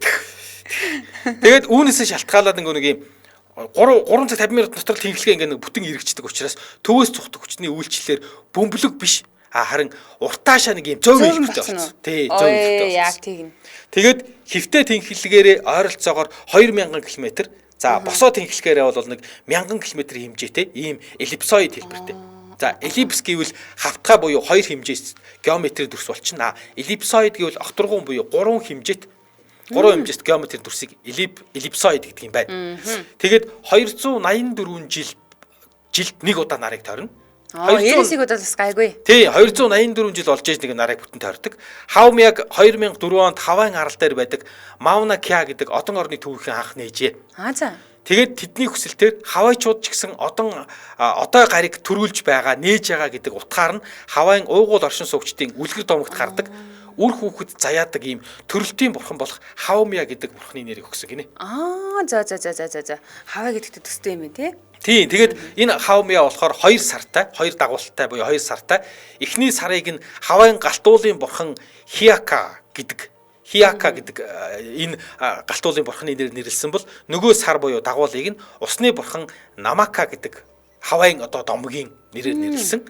[SPEAKER 2] Тэгээд үүнээсээ шалтгаалаад ингээ нэг ийм 3 цаг 50 минут дотор тэнхлэгээ ингээ нэг бүтэн эргэждэг учраас төвөөс цухдаг хүчний үйлчлэлээр бөмбөлөг биш харин уртаашаа нэг юм зөв хэлбэртэй болсон. Тий, зөв хэлбэртэй болсон.
[SPEAKER 1] Яг тийм.
[SPEAKER 2] Тэгээд хэвтэй тэнхлэгээрээ ойролцоогоор 2000 км, за босоо тэнхлэгээрээ бол нэг 1000 км хэмжээтэй ийм эллипсоид хэлбэртэй. За, эллипс гэвэл хавтгай буюу хоёр хэмжээс геометрийн дүрс болчихно. Эллипсоид гэвэл огторгуун буюу гурван хэмжээт гурван хэмжээст геометрийн дүрсийг эллипсоид гэдэг юм байна. Тэгээд 284 жилд нэг удаа нарыг тойрно.
[SPEAKER 1] Эрисийг удаа бас гайгүй.
[SPEAKER 2] Тий, 284 жил болж ээж нэг нарыг бүтэн тойрдог. Хаумиаг 2004 онд Хавайн арал дээр байдаг Мауна Кеа гэдэг одон орны төвийнхэн анх нээжээ.
[SPEAKER 1] Аа, за.
[SPEAKER 2] Тэгээд тэдний хүсэлтээр хавайчууд ч гэсэн одоо гариг төрүүлж байгаа, нээж байгаа гэдэг утгаар нь Хавайн уугуул оршин суугчдын үлгэр домогт гардаг үр хүүхэд заяадаг ийм төрөлтийн бурхан болох Хаумиа гэдэг бурханы нэрийг өгсөн гинэ.
[SPEAKER 1] Аа, за. Хавай гэдэгт төстэй юм тий.
[SPEAKER 2] Тийм, тэгээд энэ Хаумиа болохоор 2 сартай, 2 дагуулттай буюу 2 сартай. Эхний сарыг нь Хавайн галтуулын бурхан Хиака гэдэг энэ галтуулын бурханы нэр нэрлсэн бол нөгөө сар буюу дагуулыг нь усны бурхан Намака гэдэг Хавайн одоо домгийн нэрээр нэрлсэн.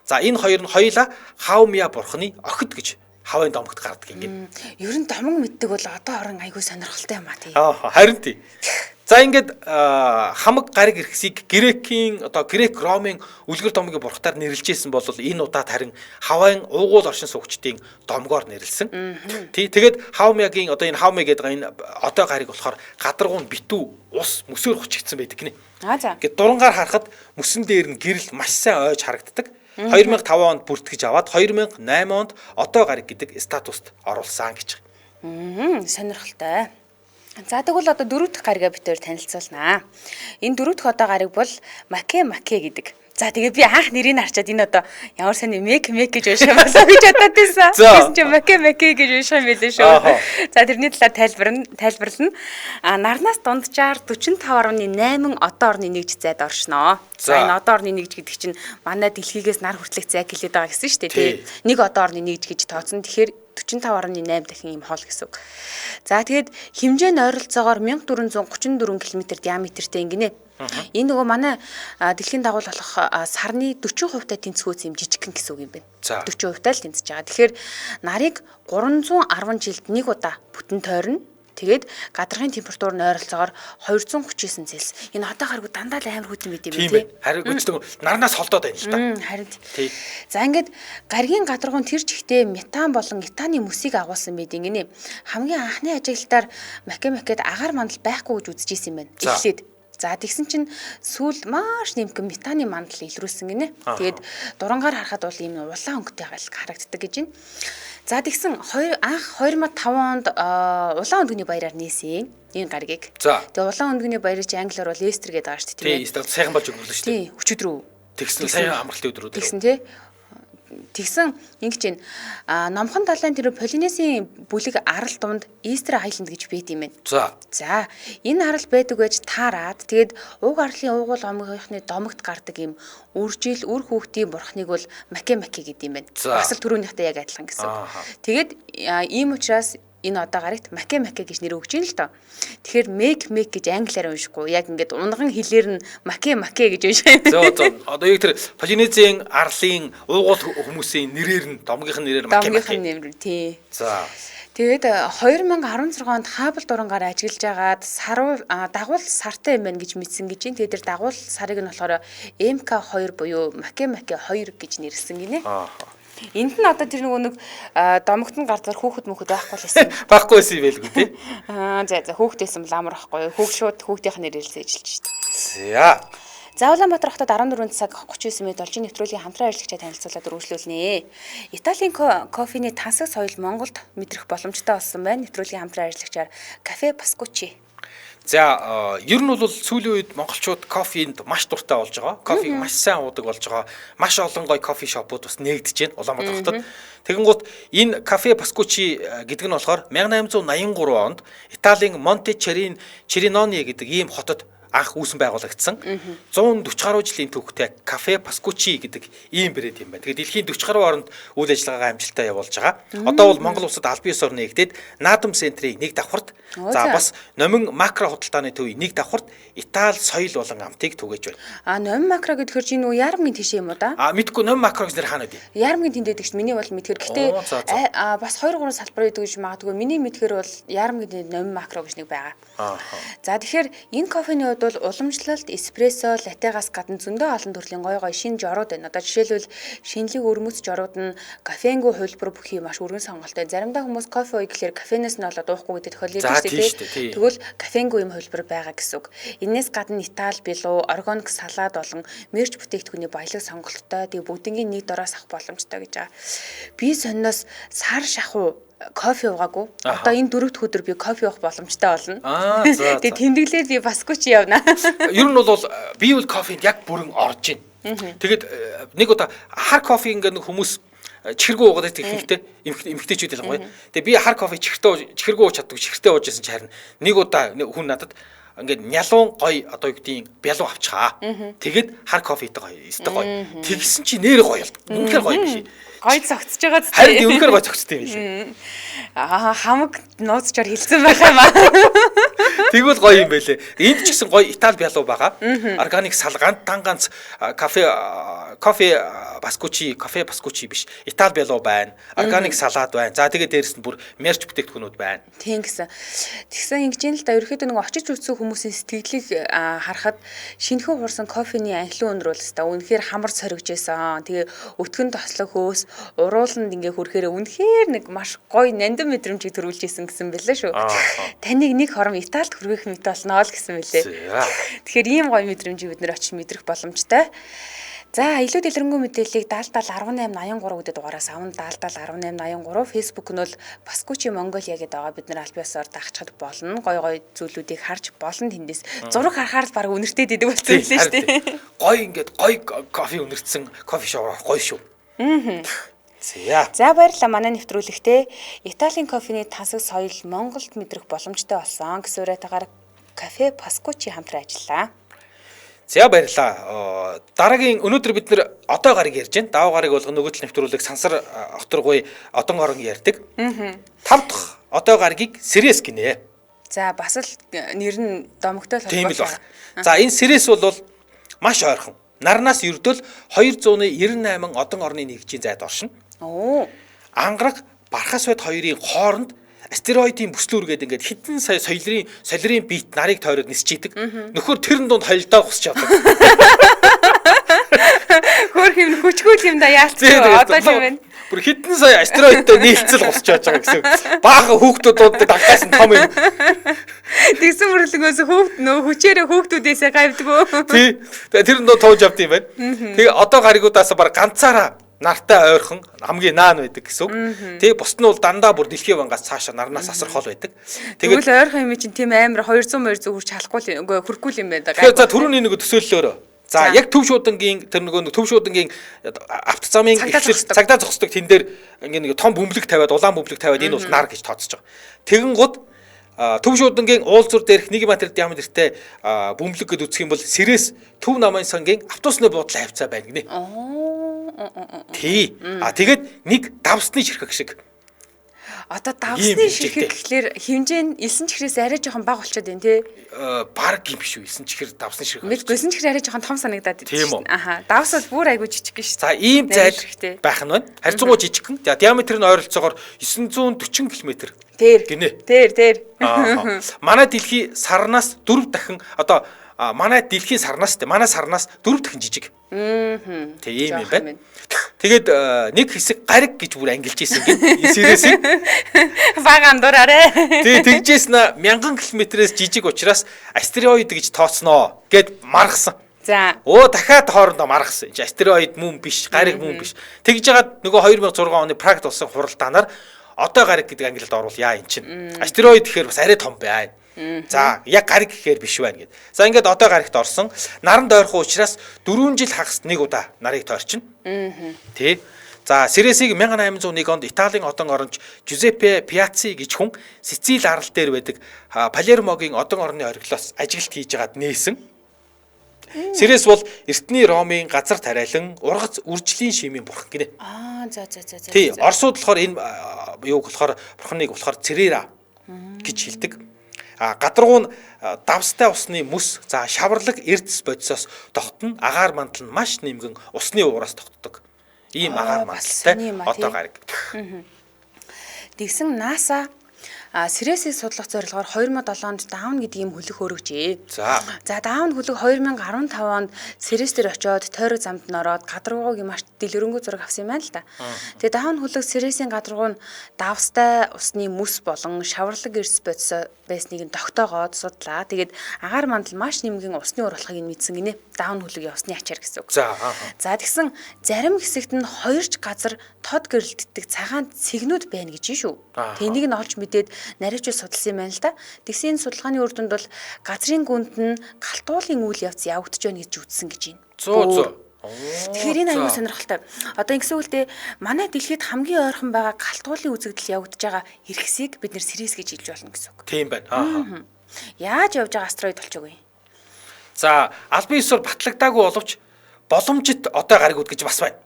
[SPEAKER 2] За, энэ хоёр нь хоёулаа Хаумиа бурханы охид гэж Хавайн домогт гардаг юм.
[SPEAKER 1] Ер нь домог мэддэг бол одоо орон айгүй сонирхолтой юм а тий.
[SPEAKER 2] Аа, харин тий. За, ингээд хамаг гариг эрхсийг грекийн одоо грек ромын үлгэр домгийн бурхтаар нэрлэжсэн бол энэ удаад харин Хавайн уугуул оршин суугчдын домгоор нэрлсэн. Тий, тэгээд Хаумиагийн одоо энэ Хаумиа гэдэг энэ одоо гариг болохоор гадаргуун битүү ус мөсөөр хучигдсан байдаг гинэ.
[SPEAKER 1] Аа, за.
[SPEAKER 2] Ингээд дурангаар харахад мөсөн дээр нь гэрэл маш сайн ойж харагддаг. 2005 онд бүртгэж аваад 2008 онд одоо гариг гэдэг статуст оруулсан гэж.
[SPEAKER 1] Сонирхолтой. За тэгвэл одоо дөрөв дэх гаригаа бид хоёр танилцуулнаа. Энэ дөрөв дэх одоо гариг бол Маке Маке гэдэг. За тэгээ би анх нэрийг харчаад энэ одоо ямар сайн Мек Мек гэж унших юм болоо гэж бодоод байсан. Тэгсэн чинь Маке Маке гэж унших юм байлээ шүү. За тэрний талаар тайлбарлана. А нарнаас дунджаар 45.8 одоо орны нэгж зайд оршноо. За энэ одоо орны нэгж гэдэг чинь манай дэлхийгээс нар хүртэлх зай гэлээд байгаа гэсэн шүү дээ. Тий. Нэг одоо орны нэгж гэж тооцно. Тэгэхээр 45.8 дахин ийм хол гэсэн үг. За тэгээд хэмжээ нь ойролцоогоор 1434 км диаметртэй ингэнэ. Энэ нөгөө манай дэлхийн дагуул болох сарны 40% та тэнцвүүц юм жижигхэн гэсэн үг юм байна. 40% та л тэнцэж байгаа. Тэгэхээр нарыг 310 жилд нэг удаа бүтэн тойрно. Тэгээд гадаргын температур нь ойролцоогоор 239 Цельс. Энэ одоо гаргүй дандаа л амар хүйтэн байт юм
[SPEAKER 2] тий. Харин гүчдэг нарнаас холдоод байна л та.
[SPEAKER 1] Харин. Тий. За ингээд гаригийн гадаргуун тэр чигтээ метан болон этаны мөсийг агуулсан байд ингэнэ. Хамгийн анхны ажиглалтаар Маке Макед агаар мандал байхгүй гэж үзэж исэн юм байна. Эхлээд. За тэгсэн чинь сүүл маш нэмхэн метаны мандал илрүүлсэн гинэ. Тэгээд дурангаар харахад бол ийм улаан өнгөтэй харагддаг гэж байна. За тэгсэн анх 2005 онд улаан өндгөний баяраар нээсэн энэ гаригийг. Тэгээ улаан өндгөний баярыг чи англиар бол Эстер гэдэг байгаа шүү дээ,
[SPEAKER 2] тийм ээ. Тийм, сайхан болж өнгөрлөө шүү дээ.
[SPEAKER 1] Тийм, өчигдрөө.
[SPEAKER 2] Тэгсэн сайн амралтын өдрүүд.
[SPEAKER 1] Тэгсэн тий. Тэгсэн ингэж байна. Номхон далайн тэр Полинезийн бүлэг арал дунд Easter Island гэж байт юм байна.
[SPEAKER 2] За.
[SPEAKER 1] За, энэ арал байдаг байж таарад тэгээд уг арлын уугуул омгийнхны домогт гардаг юм үржил үр хүүхдийн бурхныг бол Маке Маке гэдэг юм байна. Бас л түрүүнийхтэй яг адилхан гэсэн. Тэгээд ийм учраас энэ одоо гарагт Маке Маке гэж нэр өгч юм л доо. Тэгэхээр Мек Мек гэж англиар уншихгүй. Яг ингээд унган хэлээр нь Маке Маке гэж унших юм.
[SPEAKER 2] Зөө зөө. Одоо яг тэр Полинезийн арлын уугуул хүмүүсийн нэрээр нь домгийнх нь нэрээр Маке Маке.
[SPEAKER 1] Домгийнх нь нэр тий.
[SPEAKER 2] За.
[SPEAKER 1] Тэгээд 2016 онд Хабл дурангаар ажиглаж агаад саруу дагуул сартай юм байна гэж мэдсэн гэж юм. Тэгээд тэр дагуул сарыг нь болохоор МК2 буюу Маке Маке 2 гэж нэрлсэн гинэ.
[SPEAKER 2] Аа.
[SPEAKER 1] Энд нь одоо тэр нөгөө нэг домогт нь гарцаар хүүхэд мөхөд байхгүй л байсан.
[SPEAKER 2] Байхгүй байсан юм байлгүй тий.
[SPEAKER 1] Аа за за хүүхдээсэн бол амар байхгүй. Хүүхд шууд хүүхдийнх нь нэрэлзээ ажиллаж шүү
[SPEAKER 2] дээ. За.
[SPEAKER 1] За Улаанбаатар хотод 14 цаг 39 минут Должийн нэвтрүүлгийн хамтран ажиллагчид танилцуулаад үргэлжлүүлнэ. Италийн кофений тансаг соёл Монголд мэдрэх боломжтой болсон байна. Нэвтрүүлгийн хамтран ажиллагчаар Кафе Паскучи.
[SPEAKER 2] За ер нь бол сүүлийн үед монголчууд кофенд маш дуртай болж байгаа. Кофег маш сайн уудаг болж байгаа. Маш олон гоё кофе шопууд бас нээгдэж байна Улаанбаатар хотод. Тэгэнгүүт энэ Кафе Паскучи гэдэг нь болохоор 1883 онд Италийн Монте Черинони гэдэг ийм хотод анх үүсэн байгуулагдсан 140 гаруй жилийн түүхтэй Кафе Паскучи гэдэг ийм брэнд юм байна. Тэгээд дэлхийн 40 гаруй оронд үйл ажиллагаагаа амжилттай явуулж байгаа. Одоо бол Монгол улсад албан ёсоор нэгдээд Наадам центрийн нэг давхарт, за бас Номин макро худалдааны төвийн нэг давхарт Итали соёл болон амтыг түгээж байна.
[SPEAKER 1] А Номин макро гэхээр чи нөгөө Яармгийн тийш юм уу да?
[SPEAKER 2] А мэдгүй Номин макро гэж нэр хаана байдгийг?
[SPEAKER 1] Яармгийн тэнд байдаг шүү. Миний бол мэдхэр. Гэхдээ бас 2 3 салбар байдаг гэж магадгүй. Миний мэдхэр бол Яармгийн тэнд Номин макро гэж нэг байгаа. За тэгэхээр энэ кофений хувьд бол уламжлалт, эспрессо, латегаас гадна зөндөө олон төрлийн гоё гоё шинэ жорууд байна. Одоо жишээлбэл шинэлэг өрмөц жорууд нь кофеингүй хувилбар бүхий маш өргөн сонголттой. Заримдаа хүмүүс кофе ууя гэхлээр кофенээс нь болоод уухгүй гэдэг тохиолдол байдаг шүү дээ. Тэгвэл кофеингүй юм хувилбар байгаа гэсэн үг. Энээс гадна Итали билүү, органик салаад болон мерч бүтээгдэхүүний баялаг сонголттой. Тэгээ бүгднгийн нэг дороос авах боломжтой гэж байгаа. Би сонноос сар шахуу кофе уугаагүй. Одоо энэ дөрөв дэх өдөр би кофе уух боломжтой болно. Тэгээ тэмдэглээд би Паскучи явна.
[SPEAKER 2] Ер нь бол би бол кофенд яг бүрэн орж байна. Тэгээд нэг удаа хар кофе ингээ нэг хүмүүс чихэргүй уугаад байдаг ихэнхдээ эмэгтэйчүүд ялангуяа. Тэгээ би хар кофе чихэргүй ууж чаддаг, чихэртэй ууж байсан чи харин нэг удаа хүн надад ингээд нялуун гоё одоо юу гэдгийг бялуу авчихаа. Тэгээд хар кофетэй гоё, өстой гоё. Тэгсэн чи нэр гоё болд. Үнэхээр гоё биш.
[SPEAKER 1] Гоё зогцож байгаа зү.
[SPEAKER 2] Харин үнэхээр гоё зогцтой юм билээ.
[SPEAKER 1] Аа хамаг нууцчаар хэлсэн байх юм аа.
[SPEAKER 2] Тэгвэл гоё юм байлээ. Энд ч гэсэн гоё Итали бялуу байгаа. Органик сал тан ганц кафе кофе Паскучи, кафе Паскучи биш. Итали бялуу байна. Органик салаад байна. За тэгээд дээрэс нь бүр мерч бүтээгдэхүүнүүд байна.
[SPEAKER 1] Тийм гэсэн. Тэгсэн ингэж юм л да. Ерөнхийдөө нэг очиж үзсэн хүмүүсийн сэтгэлийг харахад шинэхэн хуурсан кофений анхлын өндөр бол өстой үнэхээр хамар соригжсэн. Тэгээ өтгөн тослог хөөс урууланд ингээ хүрэхээр үнэхээр нэг маш гоё нандин мэдрэмжийг төрүүлж исэн гэсэн бэлээ шүү. Таныг нэг хором Италид хүргэх мэт болно л гэсэн бэлээ. Тэгэхээр ийм гоё мэдрэмжийг бид нэр очиж мэдрэх боломжтой. За илүү дэлгэрэнгүй мэдээллийг 70 70 18 83 гэдэг дугаараас авна. 70 70 18 83 Facebook нь бол Паскучи Монголиа гэдэг байгаа. Бид нар аль биесээр дагчхад болно. Гой гой зүйлүүдийг харж болно тэндээс. Зураг харахаар л баг үнэртэй дэдэг болсон юм лээ шүү дээ.
[SPEAKER 2] Гой ингээд гой кофе үнэртсэн кофе шоп гоё шүү. Аа. За.
[SPEAKER 1] За баярлалаа манай нэвтрүүлэгтээ Италийн кофений тансаг соёл Монголд мэдрэх боломжтой болсон гэсэн уриатайгаар кафе Паскучи хамтран ажиллаа.
[SPEAKER 2] За баярлалаа. Дараагийн өнөөдөр бид нэр одоо гарыг ярьж байна. Даваа гарыг болгон нөгөө тал нэвтрүүлэг сансар оторгуй одон орон ярьдаг. Тав дахь одоо гаргийг Серес гинэ.
[SPEAKER 1] За бас л нэр нь домогтой л
[SPEAKER 2] Тийм л баг. За энэ Серес бол маш ойрхон. Нарнаас ердөөл 298 одон орны нэгжийн зайд оршино.
[SPEAKER 1] Оо.
[SPEAKER 2] Ангараг Бархас байд хоёрын хооронд астероидын бүслүүр гэдэг ингээд хэдэн сая солирын бит нарыг тойроод нисэж идэг. Нөхөр тэрэн дунд холдоо хусч явдаг.
[SPEAKER 1] Хөөх юм хүчгүй юм да яалч одоо л юм байна.
[SPEAKER 2] Бүр хэдэн сая астероидтой нийлцэл гусч явж байгаа гэсэн. Баахан хүүхдүүд дууддаг дагтаас нь том юм.
[SPEAKER 1] Тэгсэн мөрлөнгөөс хүүхд нөө хүчээрээ хүүхдүүдээсээ гавьдгүү.
[SPEAKER 2] Тий. Тэгээ тэрэн дунд тууж явд юм байна. Тэгээ одоо гаригуудаас баг ганцаараа нартай ойрхон хамгийн наан байдаг гэсэн үг. Тэгээ бусд нь бол дандаа бүр дэлхийн вангаас цаашаа нарнаас асар хол байдаг.
[SPEAKER 1] Тэгээд Тэгвэл ойрхон юм чинь тийм амар 200 200 хүрч халахгүй үгүй хүрхгүй юм байна да.
[SPEAKER 2] Тэгэхээр за түрүүний нэг төсөөллөөрөө. За яг төв шуудангийн тэр нөгөө төв шуудангийн авто замын эхлэл цагдаа зогсдог тэн дээр ингээ нэг том бөмбөлөг тавиад улаан бөмбөлөг тавиад энэ бол нар гэж тооцож байгаа. Тэгэнгүүт төв шуудангийн уулзуур дээрх 1 метр диаметртэй бөмбөлөг гэд үзэх юм бол Сэрээс төв намын сангийн автобусны буудлын хавцаа байна гинэ. Тий. А тэгээд нэг давсны ширхэг шиг.
[SPEAKER 1] Одоо давсны ширхэг гэхлээр хэмжээ нь элсэн чихрээс арай жоохон бага болчиход байна тий.
[SPEAKER 2] Бараг юм биш үү? Элсэн чихэр давсны ширхэг.
[SPEAKER 1] Мэдгүй элсэн чихэр арай жоохон том санагдаад байна шүү. Аха. Давс бол бүр айгүй жижиг шүү.
[SPEAKER 2] За ийм зайд байх нь байна. Харьцангуй жижигхэн. За диаметр нь ойролцоогоор 940 км.
[SPEAKER 1] Тэр.
[SPEAKER 2] Гинэ.
[SPEAKER 1] Тэр.
[SPEAKER 2] Аа. Манай дэлхий сарнаас 4 дахин одоо манай дэлхийн сарнаас те манай сарнаас 4 дахин жижиг. Тэг ийм юм байна. Тэгээд нэг хэсэг гариг гэж бүр ангилж исэн гин. Сэрээсийг
[SPEAKER 1] бага андуураарэ.
[SPEAKER 2] Тэг тэгжээс нь 1000 км-ээс жижиг учраас астероид гэж тооцноо гэд маргасан.
[SPEAKER 1] За.
[SPEAKER 2] Өө дахиад хоорондоо маргасан. Энд астероид мөн биш, гариг мөн биш. Тэгж жагаад нөгөө 2006 оны Прагт болсон хуралдаанаар одоо гариг гэдэг ангилалд оруулъя эн чинь. Астероид гэхээр бас арай том байна. За яг гариг гэхээр биш байна гэд. За ингээд одоо гаригт орсон. Наранд ойрхон учраас 4 жил хагас нэг удаа нарыг тойрчно. Тий. За Сересийг 1801 онд Италийн одон оронч Жузеппе Пиацци гэж хүн Сицили арал дээр байдаг Палермогийн одон орны оргилоос ажиглалт хийж байгаад нээсэн. Серес бол эртний Ромын газар тариалан ургац үржлийн шимийн бурхан гинэ.
[SPEAKER 1] Аа за.
[SPEAKER 2] Тий, Оросууд болохоор энэ юуг болохоор бурханыг болохоор Церера гэж хэлдэг. А гадаргуу нь давстай усны мөс, за шаварлаг эрдэс бодисоос тогтно. Агаар мандал нь маш нэмгэн усны уураас тогтдог. Ийм агаар мандалтай одоо гариг.
[SPEAKER 1] Тэгсэн NASA Сересийг судлах зорилгоор 2007 онд Даун гэдэг ийм хөлөг хөрөгжээ. За Даун хөлөг 2015 онд Серес дээр очиод тойрог замд нь ороод гадаргуугийн маш дэлгэрэнгүй зураг авсан юм байна л да. Тэгээ Даун хөлөг Сересийн гадаргуу нь давстай усны мөс болон шаварлаг эрс бодисоо байсныг нь тогтоогоод судлаа. Тэгээд агаар мандал маш нэмгэн усны уур болохыг нь мэдсэн гинэ. Даун хөлөгийн усны ачаар гэсэн үг. За тэгсэн зарим хэсэгт нь хоёрч газар тод гэрэлтдэг цагаан цэгнүүд байна гэж шүү. Тэнийг нь олж мэдээд наривчул судалсан юм байна л да. Тэгсэн энэ судалгааны үр дүнд бол газрын гүнд нь галтуулын үйл явц явагдаж байна гэж үзсэн гэж байна.
[SPEAKER 2] Зөө.
[SPEAKER 1] Тэгэхээр энэ аюул сонирхолтой. Одоо ингэсэн үгтэй манай дэлхийд хамгийн ойрхон байгаа галтуулын үзэгдэл явагдаж байгаа эрхэсийг бид нэр Серес гэж хэлж болно гэсэн үг.
[SPEAKER 2] Тийм байна. Аа.
[SPEAKER 1] Яаж явж байгаа астероид болчих вэ?
[SPEAKER 2] За, албан ёсоор батлагдаагүй боловч боломжит одоо гаригуд гэж бас байна.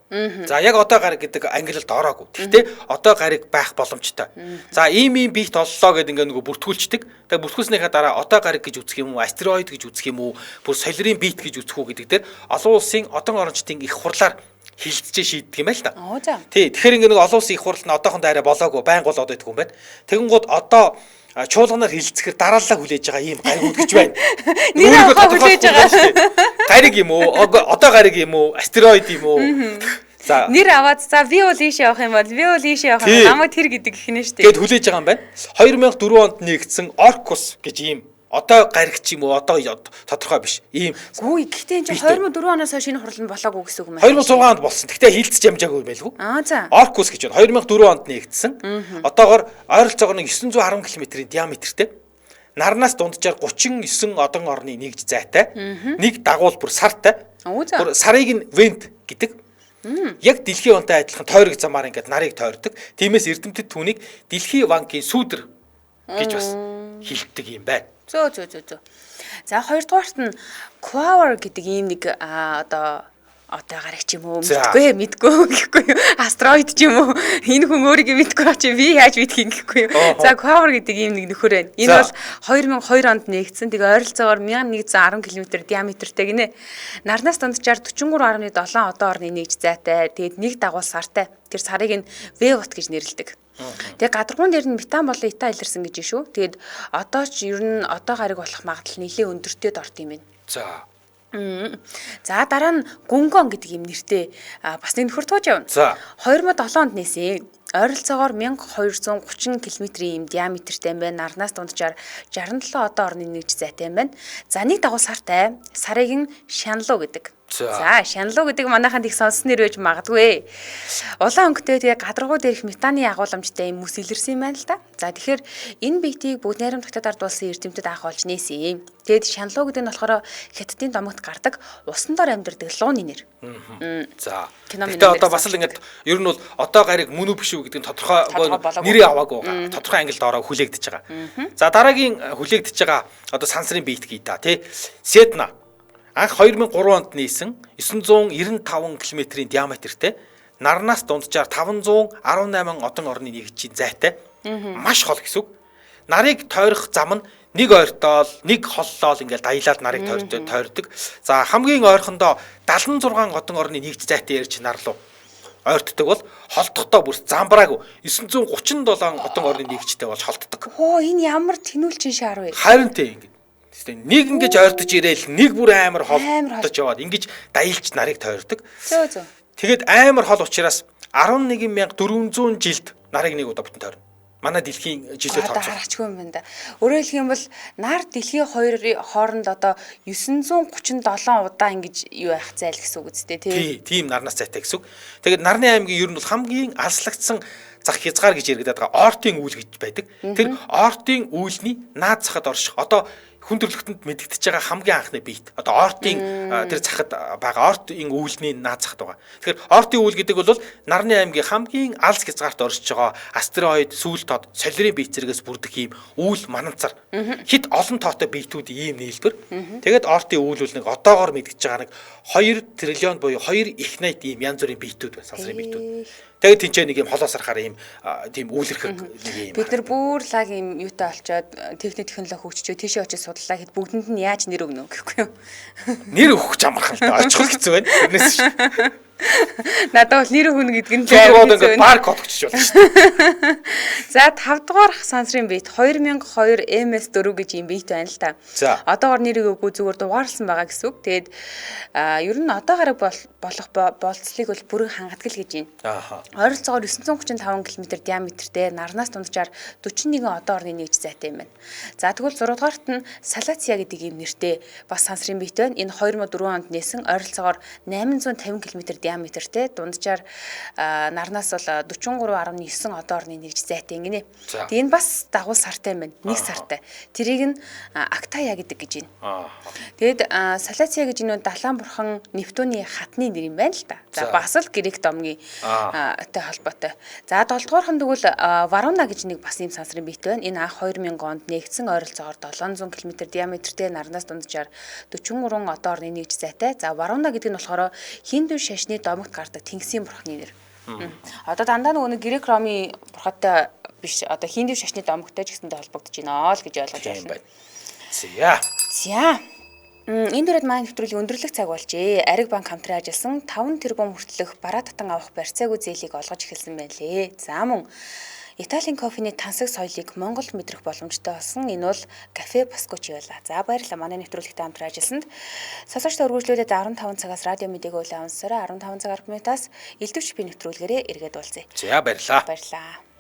[SPEAKER 2] За яг одоо гариг гэдэг ангилалд ороогүй. Гэхдээ одоо гариг байх боломжтой. За ийм биет оллоо гэдэг ингээ нөгөө бүртгүүлчдэг. Тэгээ бүртгүүлснийхаа дараа одоо гариг гэж үзэх юм уу, астероид гэж үзэх юм уу, бүр солирын биет гэж үзэх үү гэдэг дээр олон улсын одон орончдын их хурлаар хилцэж шийддэг юм байна л
[SPEAKER 1] да.
[SPEAKER 2] Тий, тэгэхээр ингээ нөгөө олон улсын их хурал нь одоохондоо арай болоогүй, байнга болоод байдаг юм байна. Тэгэнгүүт одоо чуулганаар хилцэхээр дараалал хүлээж байгаа ийм гаригуд гэж байна.
[SPEAKER 1] Нэр авах хүлээж байгаа.
[SPEAKER 2] Гариг юм уу? Одоо гариг юм уу? Астероид юм уу?
[SPEAKER 1] За нэр аваад за би бол ийшээ явах юм бол би бол ийшээ явах юм намайг тэр гэдэг гэх нэ шүү дээ.
[SPEAKER 2] Гэт хүлээж байгаа юм байна. 2004 онд нэгдсэн Оркус гэж ийм Одоо гариг ч юм уу одоо тодорхой биш. Ийм
[SPEAKER 1] Гүү гэхдээ энэ чинь 2004 оноос хойш энэ хурал нь болоогүй гэсэн үг юм
[SPEAKER 2] байна. 2006 онд болсон. Гэхдээ хилцэж амжаагүй байлгүй.
[SPEAKER 1] Аа за.
[SPEAKER 2] Оркус гэж байна. 2004 онд нэгдсэн. Одоогор ойролцоогоор нэг 910 км-ийн диаметртэй. Нарнаас дунджаар 39 одон орны нэгж зайтай. Нэг дагуул бүр сартай. Бүр сарыг нь вент гэдэг. Яг дэлхийн онтой адилхан тойрог замаар ингээд нарыг тойрдог. Тиймээс эрдэмтэд түүнийг дэлхийн ванкийн сүүдэр гэж бас хэлдэг юм байна.
[SPEAKER 1] Зөө зөө зөө зөө. За хоёрдугаарт нь Quaoar гэдэг ийм нэг одоо гараг ч юм уу мэдгүй гэхгүй юу, астероид ч юм уу, энэ хүн өөрийгөө мэдгүй чи би яаж мэдх юм гэхгүй юу. За Quaoar гэдэг ийм нэг нөхөр байна. Энэ бол 2002 онд нэгдсэн. Тэгээ ойролцоогоор 1110 км диаметртэй гинэ. Нарнаас дунджаар 43.7 одоо орны нэгж зайтай. Тэгээд нэг дагуул сартай. Тэр сарыг нь Вевот гэж нэрлэдэг. Тэгээ гадаргуун дээр нь метан болон эта илэрсэн гэж шүү. Тэгээд одоо ч ер нь одоо гариг болох магадлал нэлээд өндөртэй дорт юм байна.
[SPEAKER 2] За.
[SPEAKER 1] За дараа нь Гүнгон гэдэг юм нэртэй бас нэг нөхөр тууж явна. 2007 онд нээсэн. Ойролцоогоор 1230 км-ийн юм диаметртэй юм байна. Нарнаас дунджаар 67 одоо орны нэгж зайтай юм байна. За нэг дагуу сартай. Сарыг нь Шанлуу гэдэг. За Шанлуу гэдэг манайханд их сонссон нэр байж магадгүй. Улаан өнгөтэй тэгээ гадаргуу дээрх метаны агуулмжтай юм мэс илэрсэн юм байна л да. За тэгэхээр энэ биетийг бүгд найрамд Хятад ард улсын эрдэмтэд анх олж нээсэн юм. Тэгээд Шанлуу гэдэг нь болохоор Хятадын домогт гардаг усан дор амьдардаг лууны нэр.
[SPEAKER 2] За. Гэтэ одоо бас л ингээд ер нь бол одоо гариг мөн үү биш үү гэдэг нь тодорхой нэрээ аваагүй байгаа. Тодорхой ангилд ороо хүлээгдэж байгаа. За дараагийн хүлээгдэж байгаа одоо сансрын биет гий да тий. Седна анх 2003 онд нээсэн 995 км-ийн диаметртэй нарнаас дунджаар 518 одон орны нэгжийн зайтай маш хол гэсэн үг. Нарыг тойрох зам нь нэг ойртоол, нэг холлоол ингээл даялаад нарыг тойрдог. За хамгийн ойрхондоо 76 одон орны нэгж зайтай ярьж нар руу ойртдог бол холдохдоо бүр замбраагүй 937 одон орны нэгжтэй болж холддог.
[SPEAKER 1] Хоо энэ ямар тэнүүлчин шар вэ?
[SPEAKER 2] Харин тийм ингэ. Нэг ингэж ойртож ирээл нэг бүр амар холдож яваад ингэж даялж нарыг тойрдог.
[SPEAKER 1] Зөө зөө.
[SPEAKER 2] Тэгэд амар хол учраас 11400 жилд нарыг нэг удаа бүтэн тойрно. Манай дэлхийн жилээр
[SPEAKER 1] тооцоо. Харахчгүй юм байна да. Өөрөөр хэлэх юм бол нар дэлхийн хоёрын хооронд одоо 937 удаа ингэж юу байх зайл гэсэн үг үстэй
[SPEAKER 2] тий. Тийм нарнаас зайтай гэсэн үг. Тэгээд нарны аймгийн ер нь бол хамгийн алслагдсан зах хязгаар гэж яригадаад байгаа Ортын үйл гэж байдаг. Тэр Ортын үйлний наад захад орших одоо хүн төрөлхтөнд мэдэгдэж байгаа хамгийн анхны биет. Одоо Ортын тэр захад байгаа Ортын үйлний наад захад байгаа. Тэгэхээр Ортын үйл гэдэг бол нарны аймгийн хамгийн алс хязгаарт оршиж байгаа астероид, сүүл тод, солирын биет зэрэгээс бүрдэх ийм үйл мананцар. Хит олон тоотой биетүүд ийм нийлбэр. Тэгээд Ортын үйл бол нэг одоогоор мэдэгдэж байгаа нэг 2 триллион буюу 2 их 80 ийм янз бүрийн биетүүд байна. Сансрын биетүүд. Тэгээд тэнцээ нэг юм холоос харахаар ийм тийм үйлэрхэг нэг юм.
[SPEAKER 1] Бид нар бүр лаг юм юутай олчоод техник технологи хөгжчөө тийшээ очиж судлаа гэхэд бүгдэнд нь яаж нэр өгнө гэхгүй юу?
[SPEAKER 2] Нэр өгөх амархан л да. Очих хэцүү байна. Тэрнээс ш.
[SPEAKER 1] Надад бол нэр өгнө гэдэг нь
[SPEAKER 2] амар хэцүү байна. Бар код өгч болно шүү дээ.
[SPEAKER 1] За 5 дугаар сансрын биет 2002 MS4 гэж юм биет байна л та. Одоогор нэрийг өгөө зүгээр дугаарлсан байгаа гэсэн үг. Тэгээд ер нь одоо гараг болох болцлыг бол бүрэн хангадаг л гэж байна.
[SPEAKER 2] Аа.
[SPEAKER 1] Ойролцоогоор 935 км диаметртэй нарнаас дунджаар 41 одоо орны нэгж зайтай юм байна. За тэгвэл 6 дугаарт нь Салация гэдэг ийм нэртэй бас сансрын биет байна. Энэ 2004 онд нээсэн ойролцоогоор 850 км диаметртэй дунджаар нарнаас бол 43.9 одоо орны нэгж зайтай ингэнэ. Тэгээ энэ бас дагуул сартай юм байна. Нэг сартай. Тэрийг нь Актая гэдэг гэж байна. Тэгэд Салация гэж энэ далайн бурхан Нептуны хатны нэр юм байна л да. За бас л грек домгийн тэй холбоотой. За 7 дугаарх нь тэгвэл Варуна гэж нэг бас ийм сансрын биет байна. Энэ анх 2000 онд нэгдсэн ойролцоогоор 700 км диаметртэй нарнаас дунджаар 43 одоо орны нэгж зайтай. За Варуна гэдэг нь болохоор хиндүү шашны домогт гардаг тэнгисийн бурхны нэр. Одоо дандаа нөгөө нэг грек ромын бурхатай биш одоо хиндүү шашны домогтой ч гэсэндээ холбогдож байна л гэж ойлгож байна.
[SPEAKER 2] За.
[SPEAKER 1] За. Энэ дөрөд маань нэвтрүүлгийн өндөрлөх цаг болжээ. Ариг банк хамтран ажилласан 5 тэрбум хүртэлх бараа татан авах барьцаагүй зээлийг олгож эхэлсэн байлээ. За мөн Италийн кофений тансаг соёлыг Монголд мэдрэх боломжтой болсон. Энэ бол кафе Паскучи байлаа. За баярлалаа. Манай нэвтрүүлэгтэй хамтран ажилласанд. Сонсогчдод өргөжлүүлээд 15 цагаас радио мэдээг уйлаа онсороо 15 цаг 10 минутаас элдвч би нэвтрүүлгээрээ эргээд уулзъя.
[SPEAKER 2] За баярлалаа.
[SPEAKER 1] Баярлалаа.